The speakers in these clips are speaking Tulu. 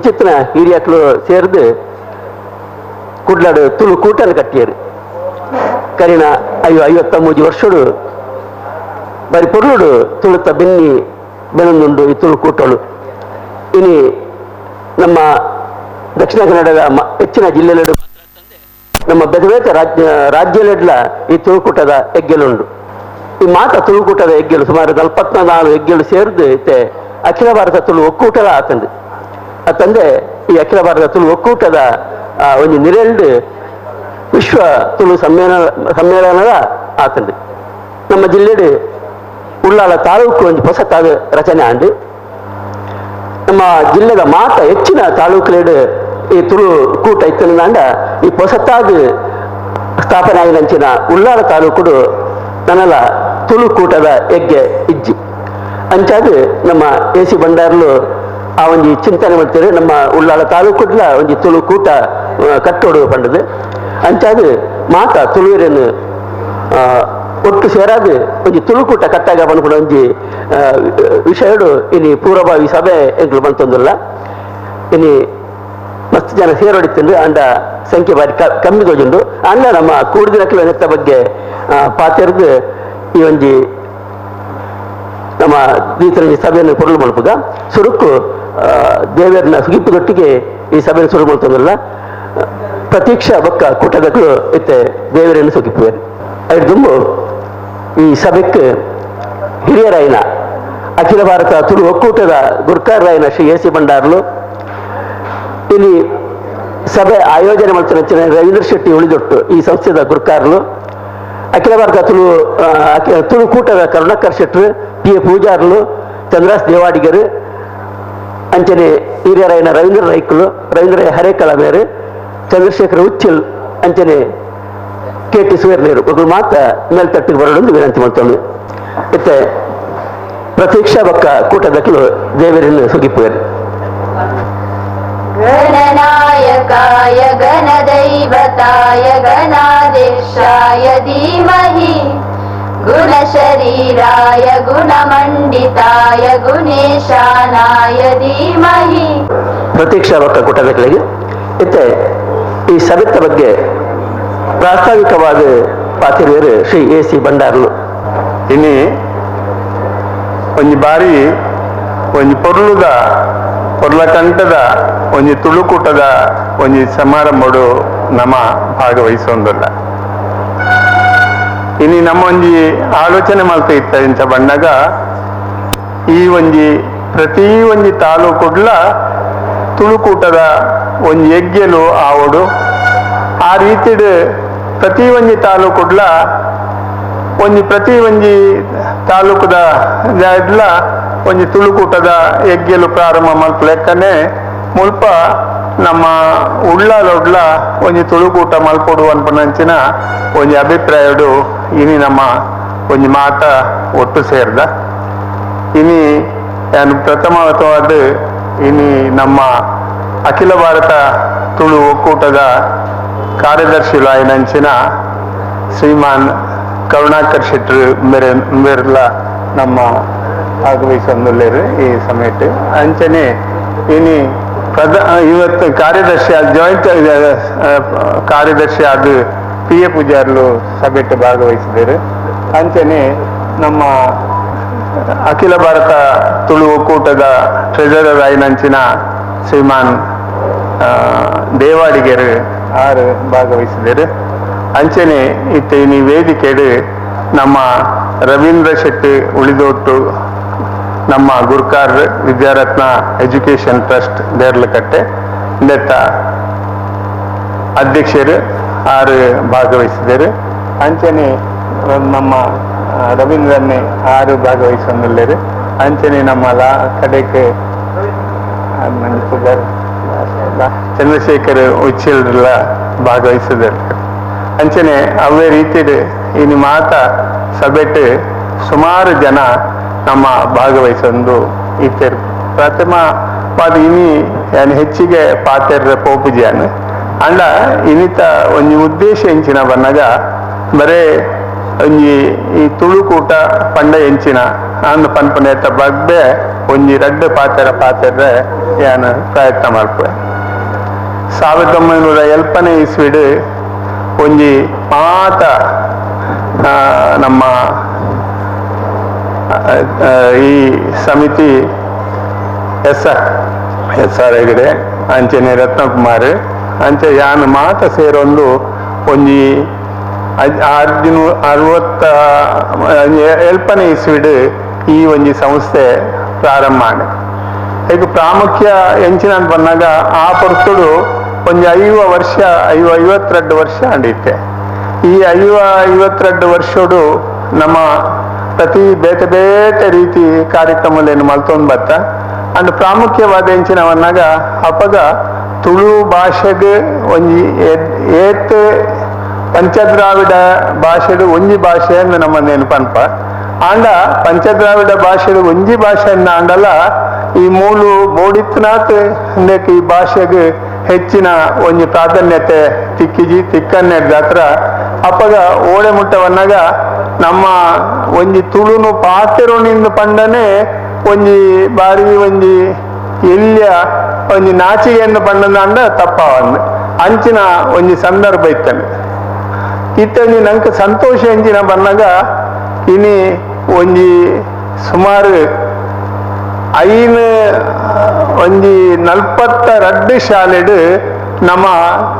ಇಂಚಿತ್ತಿನ ಹಿರಿಯಕ್ಲು ಸೇರ್ದು ಕುಡ್ಲಾಡು ತುಳು ಕೂಟನ ಕಟ್ಟಿಯರು. ಕರಿನ 53 ವರ್ಷಡು ಬರಿ ಪೊರ್ಲುಡು ತುಳುತ ಬೆನ್ನಿ ಬೆನೊಂದುಂಡು ಈ ತುಳು ಕೂಟಳು. ಇನಿ ನಮ್ಮ ದಕ್ಷಿಣ ಕನ್ನಡದ ಹೆಚ್ಚಿನ ಜಿಲ್ಲೆಗಳು ನಮ್ಮ ಬೇತೆ ಬೇತೆ ರಾಜ್ಯಲೆಡ್ಲ ಈ ತುಳುಕೂಟದ ಹೆಗ್ಗೆಲುಂಡು. ಈ ಮಾತ ತುಳುಕೂಟದ ಹೆಗ್ಗೆಲು ಸುಮಾರು 44 ಹೆಗ್ಗೆಲು ಸೇರ್ದು ಇತ್ತೆ ಅಖಿಲ ಭಾರತ ತುಳು ಒಕ್ಕೂಟದ ಆತಂದು. ಅತ್ತಂದೆ ಈ ಅಖಿಲ ಭಾರತ ತುಳು ಒಕ್ಕೂಟದ ಒಂಜಿ ನಿರೆಲ್ಡ್ ವಿಶ್ವ ತುಳು ಸಮ್ಮೇಳನದ ಆತಂದು. ನಮ್ಮ ಜಿಲ್ಲೆಡು ಉಳ್ಳಾಲ ತಾಲೂಕು ಒಂದು ಹೊಸತಾದ ರಚನೆ ಆಂಡು. ನಮ್ಮ ಜಿಲ್ಲೆದ ಮಾತ ಹೆಚ್ಚಿನ ತಾಲೂಕುಲೆಡು ಈ ತುಳು ಕೂಟ ಇತ್ತಿನಾಂಡ ಈ ಹೊಸತಾದ ಸ್ಥಾಪನೆ ಆಗಿನಂಚಿನ ಉಳ್ಳಾಲ ತಾಲೂಕುಡು ನನ್ನಲ ತುಳು ಕೂಟದ ಹೆಗ್ಗೆ ಇಜ್ಜಿ. ಅಂಚಾದ ನಮ್ಮ ಎ ಸಿ ಭಂಡಾರ್ಲು ಆ ಒಂಜಿ ಚಿಂತನೆ ಮಾಡ್ತಾರೆ, ನಮ್ಮ ಉಳ್ಳಾಲ ತಾಲೂಕುಡ್ಲ ಒಂಜಿ ತುಳು ಕೂಟ ಕಟ್ಟೋಡು ಪಂಡದು. ಅಂಚಾದ ಮಾತ ತುಳುವರನ್ನು ಒಟ್ಟು ಸೇರಾದ ಒಂಜಿ ತುಳುಕೂಟ ಕಟ್ಟಾಗ ಪನ್ಪುನ ಒಂಜಿ ವಿಷಯಡು ಇನಿ ಪೂರ್ವಭಾವಿ ಸಭೆ ಎಂಕ್ಲು ಬಂತೊಂದುಲ್ಲ. ಇನಿ ಮಸ್ತ್ ಜನ ಸೇರೋಡಿತ್ತಂದು ಅಂಡ ಸಂಖ್ಯೆ ಬಾರಿ ಕಮ್ಮಿ ತೋಜುಂಡು. ಅಂಡ ನಮ್ಮ ಕೂಡಿದಿನಕ್ಲು ನೆತ್ತ ಬಗ್ಗೆ ಪಾತೆರ್ದು ಈ ಒಂಜಿ ನಮ್ಮ ದೀತರಂಜಿ ಸಭೆಯನ್ನು ಕೊಡಲು ಮಲ್ಪುಗ ಸುರುಕು ದೇವರನ್ನ ಸುಗಿಪ್ಪುದೊಟ್ಟಿಗೆ ಈ ಸಭೆಯನ್ನು ಶುರು ಮಾಡ್ತದಲ್ಲ. ಪ್ರತೀಕ್ಷಾ ಬೊಕ್ಕ ಕೂಟದಕ್ಲು ಇತ್ತೆ ದೇವರನ್ನು ಸುಗಿಪ್ಪುವೆ. ದುಂಬು ಈ ಸಭೆಕ್ಕೆ ಹಿರಿಯರಾಯಿನ ಅಖಿಲ ಭಾರತ ತುಳು ಒಕ್ಕೂಟದ ಗುರ್ಕಾರರಾಯಿನ ಶ್ರೀ ಎ ಸಿ ಭಂಡಾರ್ಲು, ಇಲ್ಲಿ ಸಭೆ ಆಯೋಜನೆ ಮಾಡ್ತಿನ ರವೀಂದ್ರ ಶೆಟ್ಟಿ ಉಳಿದೊಟ್ಟು ಈ ಸಂಸ್ಥೆದ ಗುರ್ಕಾರ್ಲು, ಅಖಿಲ ಭಾರತ ತುಳು ತುಳು ಕೂಟದ ಕರುಣಾಕರ್ ಶೆಟ್ರು, ಪಿ ಎ ಪೂಜಾರ್ಲು, ಚಂದ್ರಾಸ್ ದೇವಾಡಿಗರು, ಅಂಚನೆ ಹಿರಿಯರಾಯಿನ ರವೀಂದ್ರ ರೈಕುಲು, ರವೀಂದ್ರ ಹರೇಕಳ ಮೇರು, ಚಂದ್ರಶೇಖರ್ ಉಚ್ಚಿಲ್, ಅಂಚನೆ ಕೆ ಟಿ ಸುವರ್ಣೇರು ಒಬ್ಬರು ಮಾತ್ರ ಮೇಲ್ತಟ್ಟಿಗೆ ಬರಲು ವಿನಂತಿ ಮಾಡ್ತೊಂಡು. ಮತ್ತೆ ಪ್ರತೀಕ್ಷಾ ಬಕ್ಕ ಕೂಟದಕ್ಲು ದೇವರನ್ನು ಸುಗಿಪ್ಪುವರು. ಗಣನಾಯಕಾಯ ಗಣದೈವತಾಯ ಗಣಾಧ್ಯಕ್ಷಾಯ ಧೀಮಹಿ ಗುಣಶರೀರಾಯ ಗುಣಮಂಡಿತಾಯ ಗುಣೇಶಾನಾಯ ಧೀಮಹಿ. ಪ್ರತೀಕ್ಷಾ ಬಕ್ಕ ಕೂಟದಕ್ಲಿಗೆ ಮತ್ತೆ ಈ ಸಭೆತ್ತ ಬಗ್ಗೆ ಪ್ರಾಸ್ತಾವಿಕವಾದ ಪಾತಿರುವರು ಶ್ರೀ ಎ ಸಿ ಭಂಡಾರ್ಲು. ಇನಿ ಒಂಜಿ ಬಾರಿ ಒಂಜಿ ಪೊರ್ಲುದ ಪೊರ್ಲಕಂಠದ ಒಂಜಿ ತುಳುಕೂಟದ ಒಂಜಿ ಸಮಾರಂಭಡು ನಮ ಭಾಗವಹಿಸೊಂದುಲ್ಲ. ಇನಿ ನಮ್ಮ ಒಂಜಿ ಆಲೋಚನೆ ಮಲ್ತ ಇತ್ತ ಇಂಚ ಬಣ್ಣಗ ಈ ಒಂಜಿ ಪ್ರತಿ ಒಂಜಿ ತಾಲೂಕುಡ್ಲ ತುಳುಕೂಟದ ಒಂಜಿ ಎಗ್ಗೆಲು ಆವಡು. ಆ ರೀತಿಡ್ ಪ್ರತಿ ಒಂಜಿ ತಾಲೂಕುಡ್ಲ ಒಂಜಿ ಪ್ರತಿ ಒಂಜಿ ತಾಲೂಕುದ ಜಾಡ್ಲ ಒಂಜಿ ತುಳುಕೂಟದ ಎಗ್ಗೆಲು ಪ್ರಾರಂಭ ಮಲ್ಪಲೆಕ್ಕನೆ ಮುಲ್ಪ ನಮ್ಮ ಉಳ್ಳಾಲೊಡ್ಲ ಒಂಜಿ ತುಳುಕೂಟ ಮಲ್ಪೊಡು ಅನ್ಪನಂಚಿನ ಒಂಜಿ ಅಭಿಪ್ರಾಯಡು ಇನಿ ನಮ್ಮ ಒಂಜಿ ಮಾತ ಒಟ್ಟು ಸೇರ್ದ. ಇನಿ ಯಾನು ಪ್ರಥಮವಾದ ಇನಿ ನಮ್ಮ ಅಖಿಲ ಭಾರತ ತುಳು ಒಕ್ಕೂಟದ ಕಾರ್ಯದರ್ಶಿಲಾಯಿನಂಚಿನ ಶ್ರೀಮಾನ್ ಕರುಣಾಕರ್ ಶೆಟ್ಟರು ಮೇರೆ ಮೇರ್ಲ ನಮ್ಮ ಭಾಗವಹಿಸೊಂದುಲ್ಲೇರು ಈ ಸಮಯಕ್ಕೆ. ಅಂಚನೆ ಇನಿ ಇವತ್ತು ಕಾರ್ಯದರ್ಶಿ ಜಾಯಿಂಟ್ ಕಾರ್ಯದರ್ಶಿ ಆದ ಪಿ ಎ ಪೂಜಾರ್ಲು ಸಭೆಟ್ ಭಾಗವಹಿಸಿದರು. ಅಂಚನೆ ನಮ್ಮ ಅಖಿಲ ಭಾರತ ತುಳು ಒಕ್ಕೂಟದ ಟ್ರೆಜರರ್ ಆಯಿನಂಚಿನ ಶ್ರೀಮಾನ್ ದೇವಾಡಿಗೆರು ಆರು ಭಾಗವಹಿಸಿದರು. ಅಂಚನೆ ಇತ್ತೆ ಇನಿ ವೇದಿಕೆಡು ನಮ್ಮ ರವೀಂದ್ರ ಶೆಟ್ಟಿ ಉಳಿದೊಟ್ಟು ನಮ್ಮ ಗುರ್ಕಾರ್ ವಿದ್ಯಾರತ್ನ ಎಜುಕೇಶನ್ ಟ್ರಸ್ಟ್ ದೇರ್ಲಕಟ್ಟೆ ಇಂದೆತ್ತ ಅಧ್ಯಕ್ಷರು ಆರು ಭಾಗವಹಿಸಿದರು. ಅಂಚನೆ ನಮ್ಮ ರವೀಂದ್ರನ್ನೇ ಆರು ಭಾಗವಹಿಸೊಂದುಲ್ಲೇರು. ಅಂಚನೆ ನಮ್ಮ ಲಾ ಕಡೆಗೆ ಚಂದ್ರಶೇಖರ್ ಉಚ್ಚಿಲ್ರೆಲ್ಲ ಭಾಗವಹಿಸಿದರು. ಅಂಚನೆ ಅವೇ ರೀತಿಡ್ ಇನಿ ಮಾತ ಸಭೆಟ್ ಸುಮಾರು ಜನ ನಮ್ಮ ಭಾಗವಹಿಸೊಂದು ಇತ್ತೆರ್. ಪ್ರಥಮವಾದ ಇನಿ ಯಾನ್ ಹೆಚ್ಚಿಗೆ ಪಾತೆರ್ರ ಪೋಪುಜಿಯಾನ್ ಅಂಡ ಇನಿತ ಒಂಜಿ ಉದ್ದೇಶ ಎಂಚಿನ ಬನ್ನಗ ಬರೇ ಒಂಜಿ ಈ ತುಳುಕೂಟ ಪಂಡ ಎಂಚಿನ ಅಂದ್ ಪನ್ಪುನೇತ ಬಗ್ಗೆ ಒಂಜಿ ರಡ್ಡ್ ಪಾತೆರ ಪಾತೆರ್ರೆ ಯಾನು ಪ್ರಯತ್ನ ಮಲ್ಪುವೆ. 1970ನೇ ಇಸ್ವಿಡ್ ಒಂಜಿ ಮಾತ ನಮ್ಮ ಈ ಸಮಿತಿ S S R Hegde ಅಂಚನೆ ರತ್ನಕುಮಾರ್ ಅಂಚೆ ಯಾನ್ ಮಾತ ಸೇರೊಂದು ಒಂಜಿ 670ನೇ ಇಸ್ವಿಡ್ ಈ ಒಂಜಿ ಸಂಸ್ಥೆ ಪ್ರಾರಂಭ ಆಂಡ್. ಈಗ ಪ್ರಾಮುಖ್ಯ ಎಂಚಿನ ಅಂತ ಬಂದಾಗ ಆ ಪೊರ್ತುಡು ಒಂಜಿ 50 ವರ್ಷ 52 ವರ್ಷ ಅಂಡಿತ್ತೆ. ಈ 52 ವರ್ಷಡು ನಮ್ಮ ಪ್ರತಿ ಬೇತೆ ಬೇತೆ ರೀತಿ ಕಾರ್ಯಕ್ರಮಲೇನು ಮಲ್ತೊಂದು ಬತ್ತ. ಅಂಡ್ ಪ್ರಾಮುಖ್ಯವಾದ ಎಂಚಿನ ಬಂದಾಗ ಅಪಗ ತುಳು ಭಾಷೆಗೆ ಒಂಜಿ ಏತ್ ಪಂಚದ್ರಾವಿಡ ಭಾಷೆಡು ಒಂಜಿ ಭಾಷೆ ಅಂದ್ ನಮ್ಮನ್ನೇನು ಪನ್ಪ ಆಂಡ ಪಂಚದ್ರಾವಿಡ ಭಾಷೆಡು ಒಂಜಿ ಭಾಷೆಯನ್ನ ಆಂಡಲ ಈ ಮೂಲು ಬೋಡಿತ್ನಾಥ್ ಈ ಭಾಷೆಗೆ ಹೆಚ್ಚಿನ ಒಂಜಿ ಪ್ರಾಧಾನ್ಯತೆ ತಿಕ್ಕಿಜಿ ತಿಕ್ಕನ್ನೆ ಜಾತ್ರ. ಅಪಗ ಓಡೆ ಮುಟ್ಟವನ್ನಾಗ ನಮ್ಮ ಒಂಜಿ ತುಳುನು ಪಾತೆರುನಿಂದ ಪಂಡನೆ ಒಂಜಿ ಬಾರಿ ಒಂಜಿ ಎಲ್ಲಿಯ ಒಂಜಿ ನಾಚಿಗೆಯನ್ನು ಪಂಡಂದ ತಪ್ಪವಂದು ಅಂಚಿನ ಒಂಜಿ ಸಂದರ್ಭ ಇತ್ತನೆ. ಇತ್ತಂಜಿ ನಂಗೆ ಸಂತೋಷ ಎಂಚಿನ ಬಂದಾಗ ಇನಿ ಒಂಜಿ ಸುಮಾರು 5 ಒಂಜಿ 42 ಶಾಲೆಡು ನಮ್ಮ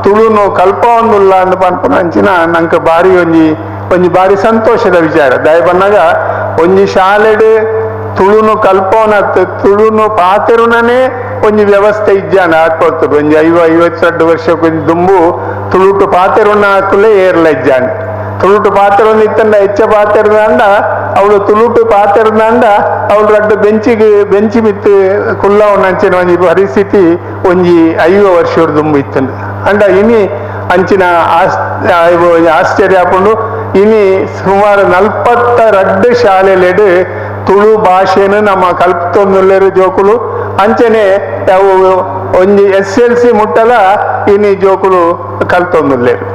ತುಳುನು ಕಲ್ಪವೊಂದುಲ್ಲ ಅಂದ್ ಪನ್ಪುನ ಅಂಚಿನ ನಂಗೆ ಬಾರಿ ಒಂಜಿ ಒಂಜಿ ಬಾರಿ ಸಂತೋಷದ ವಿಚಾರ. ದಯ ಬಂದಾಗ ಒಂಜಿ ಶಾಲೆಡು ತುಳುನು ಕಲ್ಪವನತ್ ತುಳುನು ಪಾತೆರುನನೇ ಒಂಜಿ ವ್ಯವಸ್ಥೆ ಇಜ್ಜಾನ ಹಾಕೊಳ್ತದೆ. ಒಂಜಿ 50-52 ವರ್ಷಕ್ಕೆ ಒಂಜಿ ದುಂಬು ತುಳುಟು ಪಾತೆರುನ ಹಾಕುಲೇ ಏರ್ಲ ಇಜ್ಜಾನ. ತುಳುಟು ಪಾತೆರೊಂದು ಇತ್ತಂಡ ಹೆಚ್ಚ ಪಾತೆರ್ದಂಡ ಅವಳು ತುಳುಟು ಪಾತೆರ್ದಂಡ ಅವಳು ರಡ್ಡು ಬೆಂಚಿಗೆ ಬೆಂಚಿ ಮಿತ್ತು ಕುಲ್ಲವನ ಅಂಚಿನ ಒಂಜಿ ಪರಿಸ್ಥಿತಿ ಒಂಜಿ 50 ವರ್ಷ ದುಂಬು ಇತ್ತಂಡ. ಅಂಡ ಇನಿ ಅಂಚಿನ ಆಶ್ಚರ್ಯ ಹಾಕೊಂಡು ಇನಿ ಸುಮಾರು 42 ಶಾಲೆಲೆಡು ತುಳು ಭಾಷೆನು ನಮ್ಮ ಕಲ್ಪತೊಂದುಲ್ಲೇರು ಜೋಕುಲು. ಅಂಚನೆ ಅವು ಒಂಜಿ SLC ಮುಟ್ಟಲ ಇನಿ ಜೋಕುಲು ಕಲ್ತೊಂದುಲ್ಲೇರು.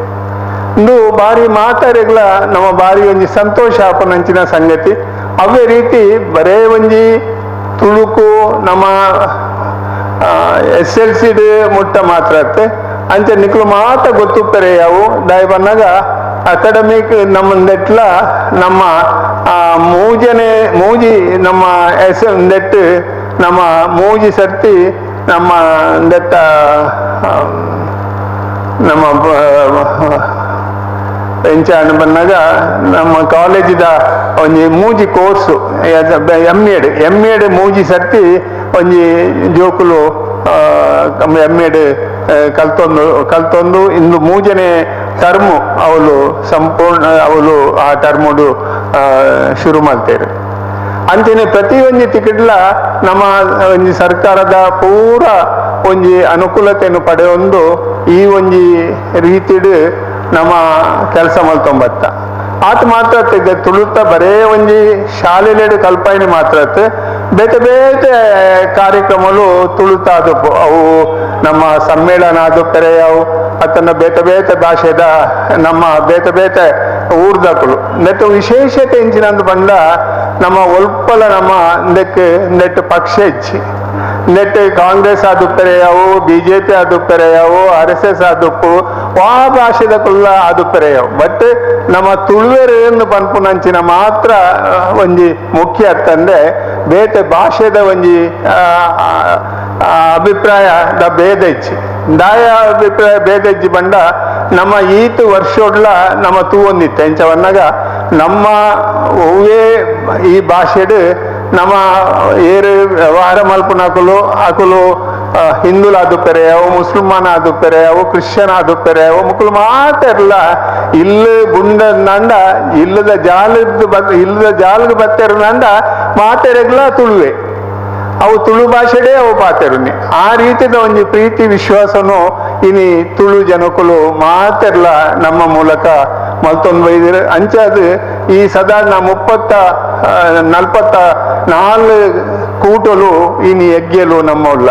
ಇಂದು ಬಾರಿ ಮಾತಾರೆಗ್ಲ ನಮ್ಮ ಬಾರಿ ಒಂಜಿ ಸಂತೋಷ ಆಪನಂಚಿನ ಸಂಗತಿ. ಅವೇ ರೀತಿ ಬರೇ ಒಂಜಿ ತುಳುಕು ನಮ್ಮ SLC ಮುಟ್ಟ ಮಾತ್ರ ಅಂಚೆ ನಿಕ್ಲು ಮಾತ ಗೊತ್ತುಪ್ಪರೆ ಯಾವು ದಾಯ ಬಂದಾಗ ಅಕಾಡೆಮಿಕ್ ನಮ್ಮಂದೆಟ್ಲ ನಮ್ಮ ಮೂಜನೆ ಮೂಜಿ ನಮ್ಮ ಎಸ್ ನೆಟ್ ನಮ್ಮ ಮೂಜಿ ಸರ್ತಿ ನಮ್ಮ ದೆಟ್ಟ ನಮ್ಮ ಎಂಚಾಣ ಬಂದಾಗ ನಮ್ಮ ಕಾಲೇಜಿದ ಒಂಜಿ ಮೂಜಿ course M Ed ಮೂಜಿ ಸರ್ತಿ ಒಂಜಿ ಜೋಕುಲು ಎಮ್ ಎಡ್ ಕಲ್ತೊಂದು ಕಲ್ತೊಂದು ಇಂದು ಮೂಜನೇ ಟರ್ಮು ಅವಳು ಸಂಪೂರ್ಣ ಅವಳು ಆ ಟರ್ಮುಡು ಶುರು ಮಾಡ್ತೇವೆ. ಅಂಚನೆ ಪ್ರತಿ ಒಂಜಿ ಟಿಕೆಟ್ಲ ನಮ್ಮ ಒಂಜಿ ಸರ್ಕಾರದ ಪೂರ ಒಂಜಿ ಅನುಕೂಲತೆಯನ್ನು ಪಡೆಯೊಂದು ಈ ಒಂಜಿ ರೀತಿಡು ನಮ್ಮ ಕೆಲಸ ಮಲ್ತೊಂಬತ್ತ. ಆತ ಮಾತ್ರ ತುಳುತ್ತ ಬರೇ ಒಂಜಿ ಶಾಲೆಲೆಡು ಕಲ್ಪನೆ ಮಾತ್ರ ಬೇತೆ ಬೇತೆ ಕಾರ್ಯಕ್ರಮಗಳು ತುಳುತ್ತ ಆದಪ್ಪು ಅವು ನಮ್ಮ ಸಮ್ಮೇಳನ ಆದುಪ್ಪರೆ ಅವು ಅದನ್ನ ಬೇತೆ ಬೇತೆ ಭಾಷೆದ ನಮ್ಮ ಬೇತೆ ಬೇತೆ ಊರ್ದಕುಲು ನೆಟ್ಟು ವಿಶೇಷತೆ ಎಂಚಿನಂದು ಬಂದ ನಮ್ಮ ಒಲ್ಪಲ ನಮ್ಮ ನೆಕ್ ನೆಟ್ ಪಕ್ಷ ಹೆಚ್ಚಿ ನೆಟ್ ಕಾಂಗ್ರೆಸ್ ಆದುಪ್ಪರೆ ಯಾವು ಬಿಜೆಪಿ ಆದುಪ್ಪರೆ ಯಾವು RSS ಆದುಪ್ಪು ವಾ ಭಾಷೆದ ಕುಲ್ಲ ಆದುಪ್ಪರೆ ಯಾವು ಬಟ್ ನಮ್ಮ ತುಳುವೆರು ಪನ್ಪುನಂಚಿನ ಮಾತ್ರ ಒಂಜಿ ಮುಖ್ಯ ಅಂತಂದ್ರೆ ಬೇತೆ ಭಾಷೆದ ಒಂಜಿ ಅಭಿಪ್ರಾಯ the ಭೇದ ಇಚ್ಚಿ ದಾಯ ಅಭಿಪ್ರಾಯ ಭೇದ ಇಜ್ಜಿ ಬಂಡ ನಮ್ಮ ಈತು ವರ್ಷೋಡ್ಲ ನಮ್ಮ ತೂವೊಂದಿತ್ತು ಎಂಚವನ್ನಾಗ ನಮ್ಮ ಹೂವೇ ಈ ಭಾಷೆಡು ನಮ್ಮ ಏರು ವ್ಯವಹಾರ ಮಲ್ಪುನಕುಲು ಅಕುಲು ಹಿಂದೂಲ್ ಆದುಪ್ಪರೆ ಅವು ಮುಸ್ಲ್ಮಾನ್ ಆದುಪ್ಪರೆ ಅವು ಕ್ರಿಶ್ಚಿಯನ್ ಆದುಪ್ಪರೆ ಅವು ಮುಕ್ಕಳು ಮಾತೆರ್ಲ ಇಲ್ಲು ಬುಂಡಂಡ ಇಲ್ಲದ ಜಾಲದ ಇಲ್ಲದ ಜಾಲದ ಬತ್ತೆರ್ನಂಡ ಮಾತೆರೆಗ್ಲ ತುಳುವೆ ಅವು ತುಳು ಭಾಷೆಡೇ ಅವು ಪಾತೆರುನಿ. ಆ ರೀತಿದ ಒಂಜಿ ಪ್ರೀತಿ ವಿಶ್ವಾಸನು ಇನಿ ತುಳು ಜನಕುಲು ಮಾತೆರ್ಲ ನಮ್ಮ ಮೂಲಕ ಮಲ್ತೊಂದು ಬೈದಿರು. ಅಂಚಾದ ಈ ಸಾಧಾರಣ 44 ಕೂಟಲು ಇನಿ ಎಗ್ಗೆಲು ನಮ್ಮ ಉಳ್ಳ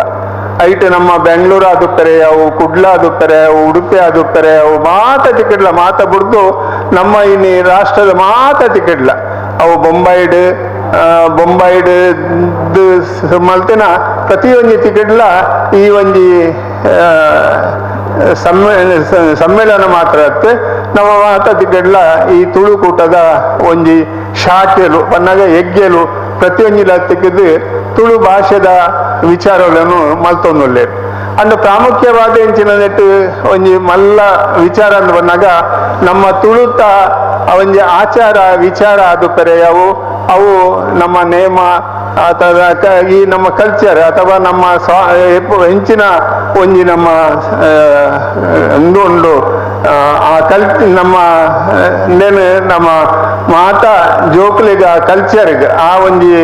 ಐಟ್ ನಮ್ಮ ಬೆಂಗಳೂರು ಆದುಪ್ಪರೆ ಅವು ಕುಡ್ಲ ಆದುಪ್ಪರೆ ಅವು ಉಡುಪಿ ಆದುಪ್ಪರೆ ಅವು ಮಾತ ಟಿಕೆಟ್ಲ ಮಾತ ಬುಡ್ದು ನಮ್ಮ ಇನಿ ರಾಷ್ಟ್ರದ ಮಾತ ಟಿಕೆಟ್ಲ ಅವು ಬೊಂಬೈಡ್ ಬೊಂಬೈಡ್ ಮಲ್ತಿನ ಪ್ರತಿಯೊಂಜಿ ತಿಕಡ್ಲ ಈ ಒಂಜಿ ಸಮ್ಮೇಳನ ಮಾತ್ರ ಅತ್ತೆ ನಮ್ಮ ಮಾತ ತಿಕಡ್ಲ ಈ ತುಳುಕೂಟದ ಒಂಜಿ ಶಾಖೆಲು ಪನ್ನಗ ಎಗ್ಗೆಲು ಪ್ರತಿಯೊಂಜಿಲ ತಿಕ್ಕಿದ್ದು ತುಳು ಭಾಷೆದ ವಿಚಾರಗಳನ್ನು ಮಲ್ತೊಂದುಲ್ಲೆ. ಅಂಡ ಪ್ರಾಮುಖ್ಯವಾದ ಎಂಚಿನ ನೆಟ್ಟು ಒಂಜಿ ಮಲ್ಲ ವಿಚಾರ ಅಂದ್ ಬಂದಾಗ ನಮ್ಮ ತುಳುತ ಒಂಜಿ ಆಚಾರ ವಿಚಾರ ಅದು ಪೆರೆಯವು ಅವು ನಮ್ಮ ನೇಮ ಅಥವಾ ಈ ನಮ್ಮ ಕಲ್ಚರ್ ಅಥವಾ ನಮ್ಮ ಹೆಂಚಿನ ಒಂಜಿ ನಮ್ಮ ಒಂದು ಉಂಡು ಆ ಕಲ್ ನಮ್ಮ ನೇನು ನಮ್ಮ ಮಾತಾ ಜೋಕ್ಲಿಗ ಆ ಕಲ್ಚರ್ಗೆ ಆ ಒಂಜಿ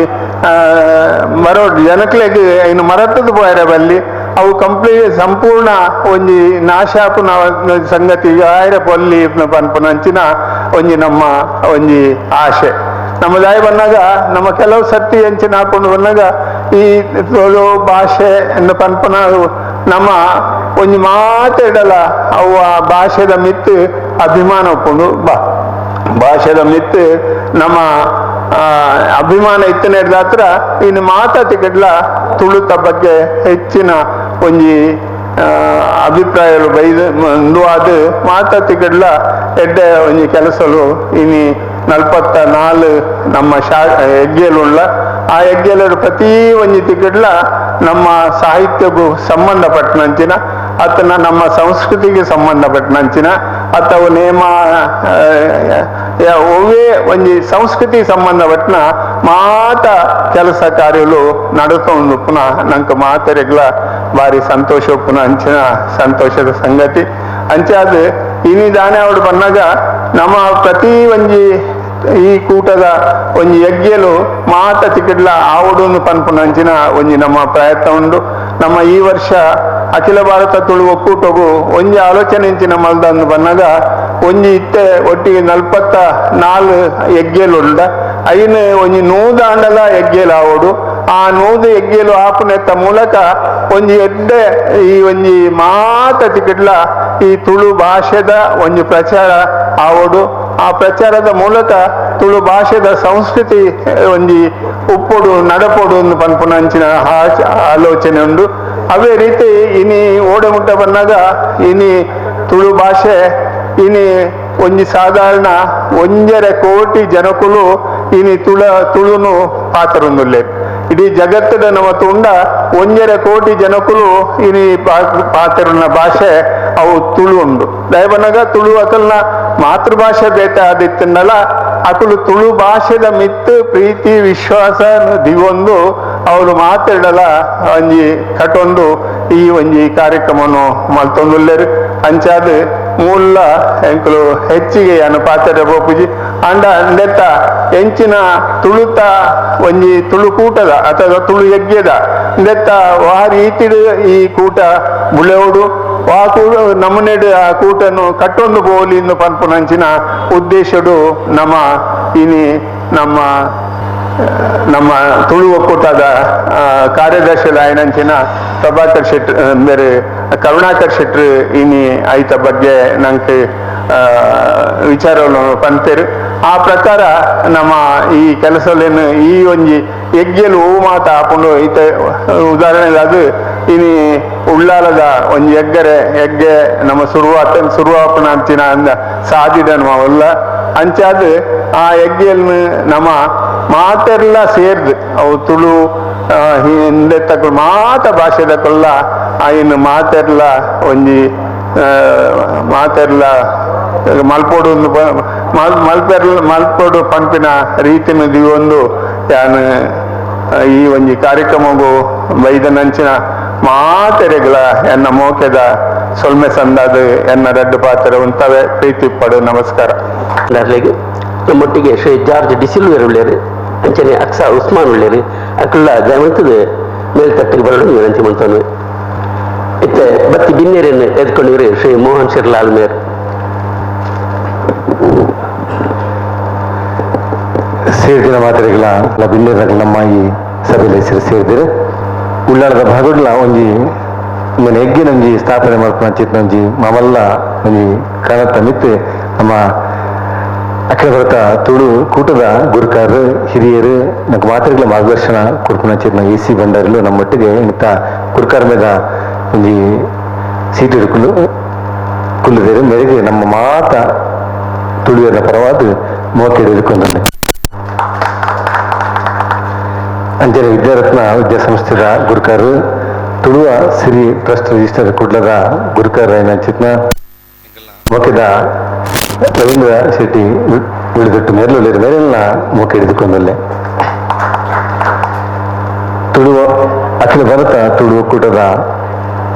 ಮರೋ ಜನಕ್ಲೆಗ್ ಇನ್ನು ಮರತದ ಪೋಯರೆ ಬಲ್ಲಿ ಅವು ಕಂಪ್ಲೀಟ್ ಸಂಪೂರ್ಣ ಒಂಜಿ ನಾಶಾಪುನ ಸಂಗತಿ ಆಯ್ರೆ ಪೊಲ್ಲಿ ಪನ್ಪುನಂಚಿನ ಒಂಜಿ ನಮ್ಮ ಒಂಜಿ ಆಶೆ. ನಮ್ಮ ದಾಯಿ ಬಂದಾಗ ನಮ್ಮ ಕೆಲವು ಸತ್ತಿ ಎಂಚಿನ ಹಾಕೊಂಡು ಬಂದಾಗ ಈ ತುಳು ಭಾಷೆ ಎಂದು ಪನ್ಪುನ ನಮ್ಮ ಒಂಜಿ ಮಾತಾಡಲ ಅವು ಆ ಭಾಷೆದ ಮಿತ್ತು ಅಭಿಮಾನ ಉಪ್ಪುಂಡು ಬಾ ಭಾಷೆದ ಮಿತ್ತು ನಮ್ಮ ಅಭಿಮಾನ ಇತ್ತನೇ ಹತ್ರ ಇನ್ನು ಮಾತಾತಿಗಡ್ಲ ತುಳುತ ಬಗ್ಗೆ ಹೆಚ್ಚಿನ ಒಂಜಿ ಅಭಿಪ್ರಾಯಲು ಬೈದು ಅದು ಮಾತಾತಿಗಡ್ಲ ಎಡ್ಡೆ ಒಂಜಿ ಕೆಲಸಲು ಇನಿ 44 ನಮ್ಮ ಹೆಗ್ಗೆಲುಳ್ಳ ಆ ಹೆಗ್ಗೆಲರು ಪ್ರತಿ ಒಂಜಿ ತಿಗಡ್ಲ ನಮ್ಮ ಸಾಹಿತ್ಯಕ್ಕೂ ಸಂಬಂಧಪಟ್ಟನಂಚಿನ ಆತನ ನಮ್ಮ ಸಂಸ್ಕೃತಿಗೆ ಸಂಬಂಧಪಟ್ಟನಂಚಿನ ಅಥವಾ ನೇಮ ಒವ್ವೇ ಒಂಜಿ ಸಂಸ್ಕೃತಿ ಸಂಬಂಧಪಟ್ಟನ ಮಾತ ಕೆಲಸ ಕಾರ್ಯಗಳು ನಡತೊಂದು ಪುನಃ ನಂಗೆ ಮಾತೆರೆಗ್ಲ ಭಾರಿ ಸಂತೋಷ ಪುನಃ ಅಂಚಿನ ಸಂತೋಷದ ಸಂಗತಿ. ಅಂಚಾದ ಇನಿ ದಾನೆ ಅವಳು ಬಂದಾಗ ನಮ್ಮ ಪ್ರತಿ ಒಂಜಿ ಈ ಕೂಟದ ಒಂಜಿ ಯಜ್ಞಲು ಮಾತ ತಿಕಡ್ಲ ಆವಡುನು ಪನ್ಪುನ ಅಂಚಿನ ಒಂಜಿ ನಮ್ಮ ಪ್ರಯತ್ನ ಉಂಡು. ನಮ್ಮ ಈ ವರ್ಷ ಅಖಿಲ ಭಾರತ ತುಳು ಒಕ್ಕೂಟಗೂ ಒಂಜಿ ಆಲೋಚನೆ ಇಂಚಿನ ಮಲ್ದಂದು ಬಂದಾಗ ಒಂಜಿ ಇತ್ತೆ ಒಟ್ಟಿಗೆ 44 ಯಜ್ಞಲು ಉಂಡ ಐನು ಒಂಜಿ 100 ಆಂಡಲ ಯಜ್ಞಲು ಆವಡು ಆ 100 ಯಜ್ಞಲು ಆಪುನೆತ್ತ ಮೂಲಕ ಒಂಜಿ ಎಡ್ಡೆ ಈ ಒಂಜಿ ಮಾತ ತಿಕಡ್ಲ ಈ ತುಳು ಭಾಷೆದ ಒಂಜಿ ಪ್ರಚಾರ ಆವಡು ಆ ಪ್ರಚಾರದ ಮೂಲಕ ತುಳು ಭಾಷೆದ ಸಂಸ್ಕೃತಿ ಒಂಜಿ ಉಪ್ಪೊಡು ನಡಪೊಡು ಒಂದು ಪನ್ಪುನ ಅಂಚಿನ ಆಲೋಚನೆ ಉಂಡು. ಅದೇ ರೀತಿ ಇನಿ ಓಡೆಮುಟ್ಟ ಬಂದಾಗ ಇನಿ ತುಳು ಭಾಷೆ ಇನಿ ಒಂಜಿ ಸಾಧಾರಣ 1.5 ಕೋಟಿ ಜನಕುಲು ಇನಿ ತುಳುನು ಪಾತ್ರೊಂದುಲ್ಲೆ. ಇಡೀ ಜಗತ್ತದ ನಮ್ಮ ತುಂಡ 1.5 ಕೋಟಿ ಜನಕುಲು ಇನಿ ಪಾತ್ರನ ಭಾಷೆ ಅವು ತುಳು ಉಂಡು. ದಯಬನಗ ತುಳು ಅಕಲ್ನ ಮಾತೃಭಾಷೆ ಬೇತ ಆದಿತ್ತನ್ನಲ್ಲ ಅಕಲು ತುಳು ಭಾಷೆದ ಮಿತ್ತು ಪ್ರೀತಿ ವಿಶ್ವಾಸ ದಿವೊಂದು ಅವರು ಮಾತಾಡಲ ಒಂಜಿ ಕಟೊಂದು ಈ ಒಂಜಿ ಕಾರ್ಯಕ್ರಮವನ್ನು ಮಲ್ತೊಂದುಲ್ಲೇರು. ಅಂಚಾದ ಮೂಲ ಎಂಕುಲು ಹೆಚ್ಚಿಗೆ ಅನ್ನು ಪಾತ್ರ ಬೋಪುಜಿ ಅಂಡ ಅಂದೆತ್ತ ಎಂಚಿನ ತುಳುತ ಒಂಜಿ ತುಳು ಕೂಟದ ಅಥವಾ ತುಳು ಯಜ್ಞದ ಅಂದೆತ್ತ ವಾ ರೀತಿಡು ಈ ಕೂಟ ಬುಳೆವಡು ಆ ಕೂಟ ನಮ್ಮನೆಡು ಆ ಕೂಟನು ಕಟ್ಟೊಂದು ಬೋಲಿ ಎಂದು ಪನ್ಪುನಂಚಿನ ಉದ್ದೇಶಡು ನಮ್ಮ ಇನಿ ನಮ್ಮ ನಮ್ಮ ತುಳು ಒಕ್ಕೂಟದ ಕಾರ್ಯದರ್ಶಿ ಪ್ರಭಾಕರ್ ಶೆಟ್ರ್ ಬೇರೆ ಕರುಣಾಕರ್ ಶೆಟ್ರು ಇನಿ ಐತ ಬಗ್ಗೆ ನಂಗೆ ವಿಚಾರವನ್ನು ಪಂತೇರು. ಆ ಪ್ರಕಾರ ನಮ್ಮ ಈ ಕೆಲಸಲೇನು ಈ ಒಂಜಿ ಯಜ್ಞಲು ಹೂ ಮಾತ ಹಾಕೊಂಡು ಈತ ಉದಾಹರಣೆ ಅದು ಇನಿ ಉಳ್ಳಾಲದ ಒಂಜಿ ಎಗ್ಗರೆ ಯಜ್ಞೆ ನಮ್ಮ ಸುರುವಾಪನ ಅಂಚಿನ ಅಂದ ಸಾಧಿದ ನಮ್ಮ ಉಲ್ಲ ಅಂಚಾದ ಆ ಯಜ್ಞೆಯನ್ನು ನಮ್ಮ ಮಾತೆಲ್ಲ ಸೇರ್ದು ಅವು ತುಳು ಹಿಂದೆ ತಕ್ಕ ಮಾತ ಭಾಷೆದಕ್ಕೆಲ್ಲ ಇನ್ನು ಮಾತೆಲ್ಲ ಒಂಜಿ ಮಾತೆಲ್ಲ ಮಲ್ಪೋಡು ಮಲ್ಪೆರ್ಲ ಮಲ್ಪೋಡು ಪಂಪಿನ ರೀತಿನ ದಿವೊಂದು ಯಾನು ಈ ಒಂಜಿ ಕಾರ್ಯಕ್ರಮಗೂ ಬೈದನಂಚಿನ ಮಾತೆರೆಗಳ ಎನ್ನ ಮೋಕೆದ ಸೊಲ್ಮೆ ಸಂದಾದ ಎನ್ನ ರಡ್ಡು ಪಾತ್ರ ಉಂತವೆ ಪ್ರೀತಿ ಪಡು. ನಮಸ್ಕಾರ. ನಮ್ಮೊಟ್ಟಿಗೆ ಶ್ರೀ ಜಾರ್ಜ್ ಡಿಸಿಲ್ವೇರ್ ಉಳ್ಳೇರು, ಅಂಚನೆ ಅಕ್ಸಾ ಉಸ್ಮಾನ್ ಉಳ್ಳೇರು, ಅಕುಲ್ಲ ದಯವಂತದ ಮೇಲ್ತಟ್ಟಿಗೆ ಬರಲು ವಿನಂತಿ ಮಾಡ್ತಾನೆ. ಇತ್ತೆ ಬತ್ತಿ ಬಿನ್ನೇರನ್ನು ಎದ್ಕೊಂಡಿವ್ರಿ ಶ್ರೀ ಮೋಹನ್ ಶಿರ್ಲಾಲ್ ಮೇರ್. ಸೇರ್ದಿನ ಮಾತ್ರೆಗಳ ಬಿನ್ನೇರ ನಮ್ಮ ಈ ಸಭೆಯಲ್ಲಿ ಹೆಸರು ಸೇರಿದಿರು ಉಳ್ಳಾಳದ ಭಾಗಡ್ಲ ಒಂಜಿ ಮನೆ ಎಗ್ಗಿನೊಂಜಿ ಸ್ಥಾಪನೆ ಮಾಡ್ಕೊಂಡ ಚಿತ್ನೊಂಜಿ ಮಾಮಲ್ಲ ಒಂಜಿ ಕಣತ್ತ ಮಿತ್ತು ನಮ್ಮ ಅಖಿಲ ಭಾರತ ತುಳು ಕೂಟದ ಗುರುಕಾರರು ಹಿರಿಯರು ನಮ್ಗೆ ಮಾತ್ರೆಗಳ ಮಾರ್ಗದರ್ಶನ ಕೊಡ್ಪುನ ಎ ಸಿ ಭಂಡಾರಿಲು ನಮ್ಮೊಟ್ಟಿಗೆ ಇಂಥ ಗುರುಕಾರ ಮೇಲೆ ಒಂಜಿ ಸೀಟು ಹಿಡ್ಕೊಂಡು ಕುಲ್ಲುದೇರು ಮೇರೆಗೆ ನಮ್ಮ ಮಾತ ತುಳಿಯರ ಪರವಾದ ಮೋಕೆಡೆ ಹಿಡ್ಕೊಂಡೆ. ಅಂಜನೆ ವಿದ್ಯಾರತ್ನ ವಿದ್ಯಾಸಂಸ್ಥೆದ ಗುರುಕಾರರು ತುಳುವ ಸಿರಿ ಟ್ರಸ್ಟ್ ರಿಜಿಸ್ಟರ್ ಕುಡ್ಲದ ಗುರುಕಾರ ಚಿತ್ನ ಮೋಕೆದ ರವೀಂದ್ರ ಶೆಟ್ಟಿ ಉಳಿದೊಟ್ಟು ಮೇರಲುಳ್ಳೇರು ಮೇರೆಲ್ಲ ಮೋಕೆ ಹಿಡಿದುಕೊಂಡಲ್ಲೇ. ತುಳುವ ಅಖಿಲ ಭಾರತ ತುಳು ಒಕ್ಕೂಟದ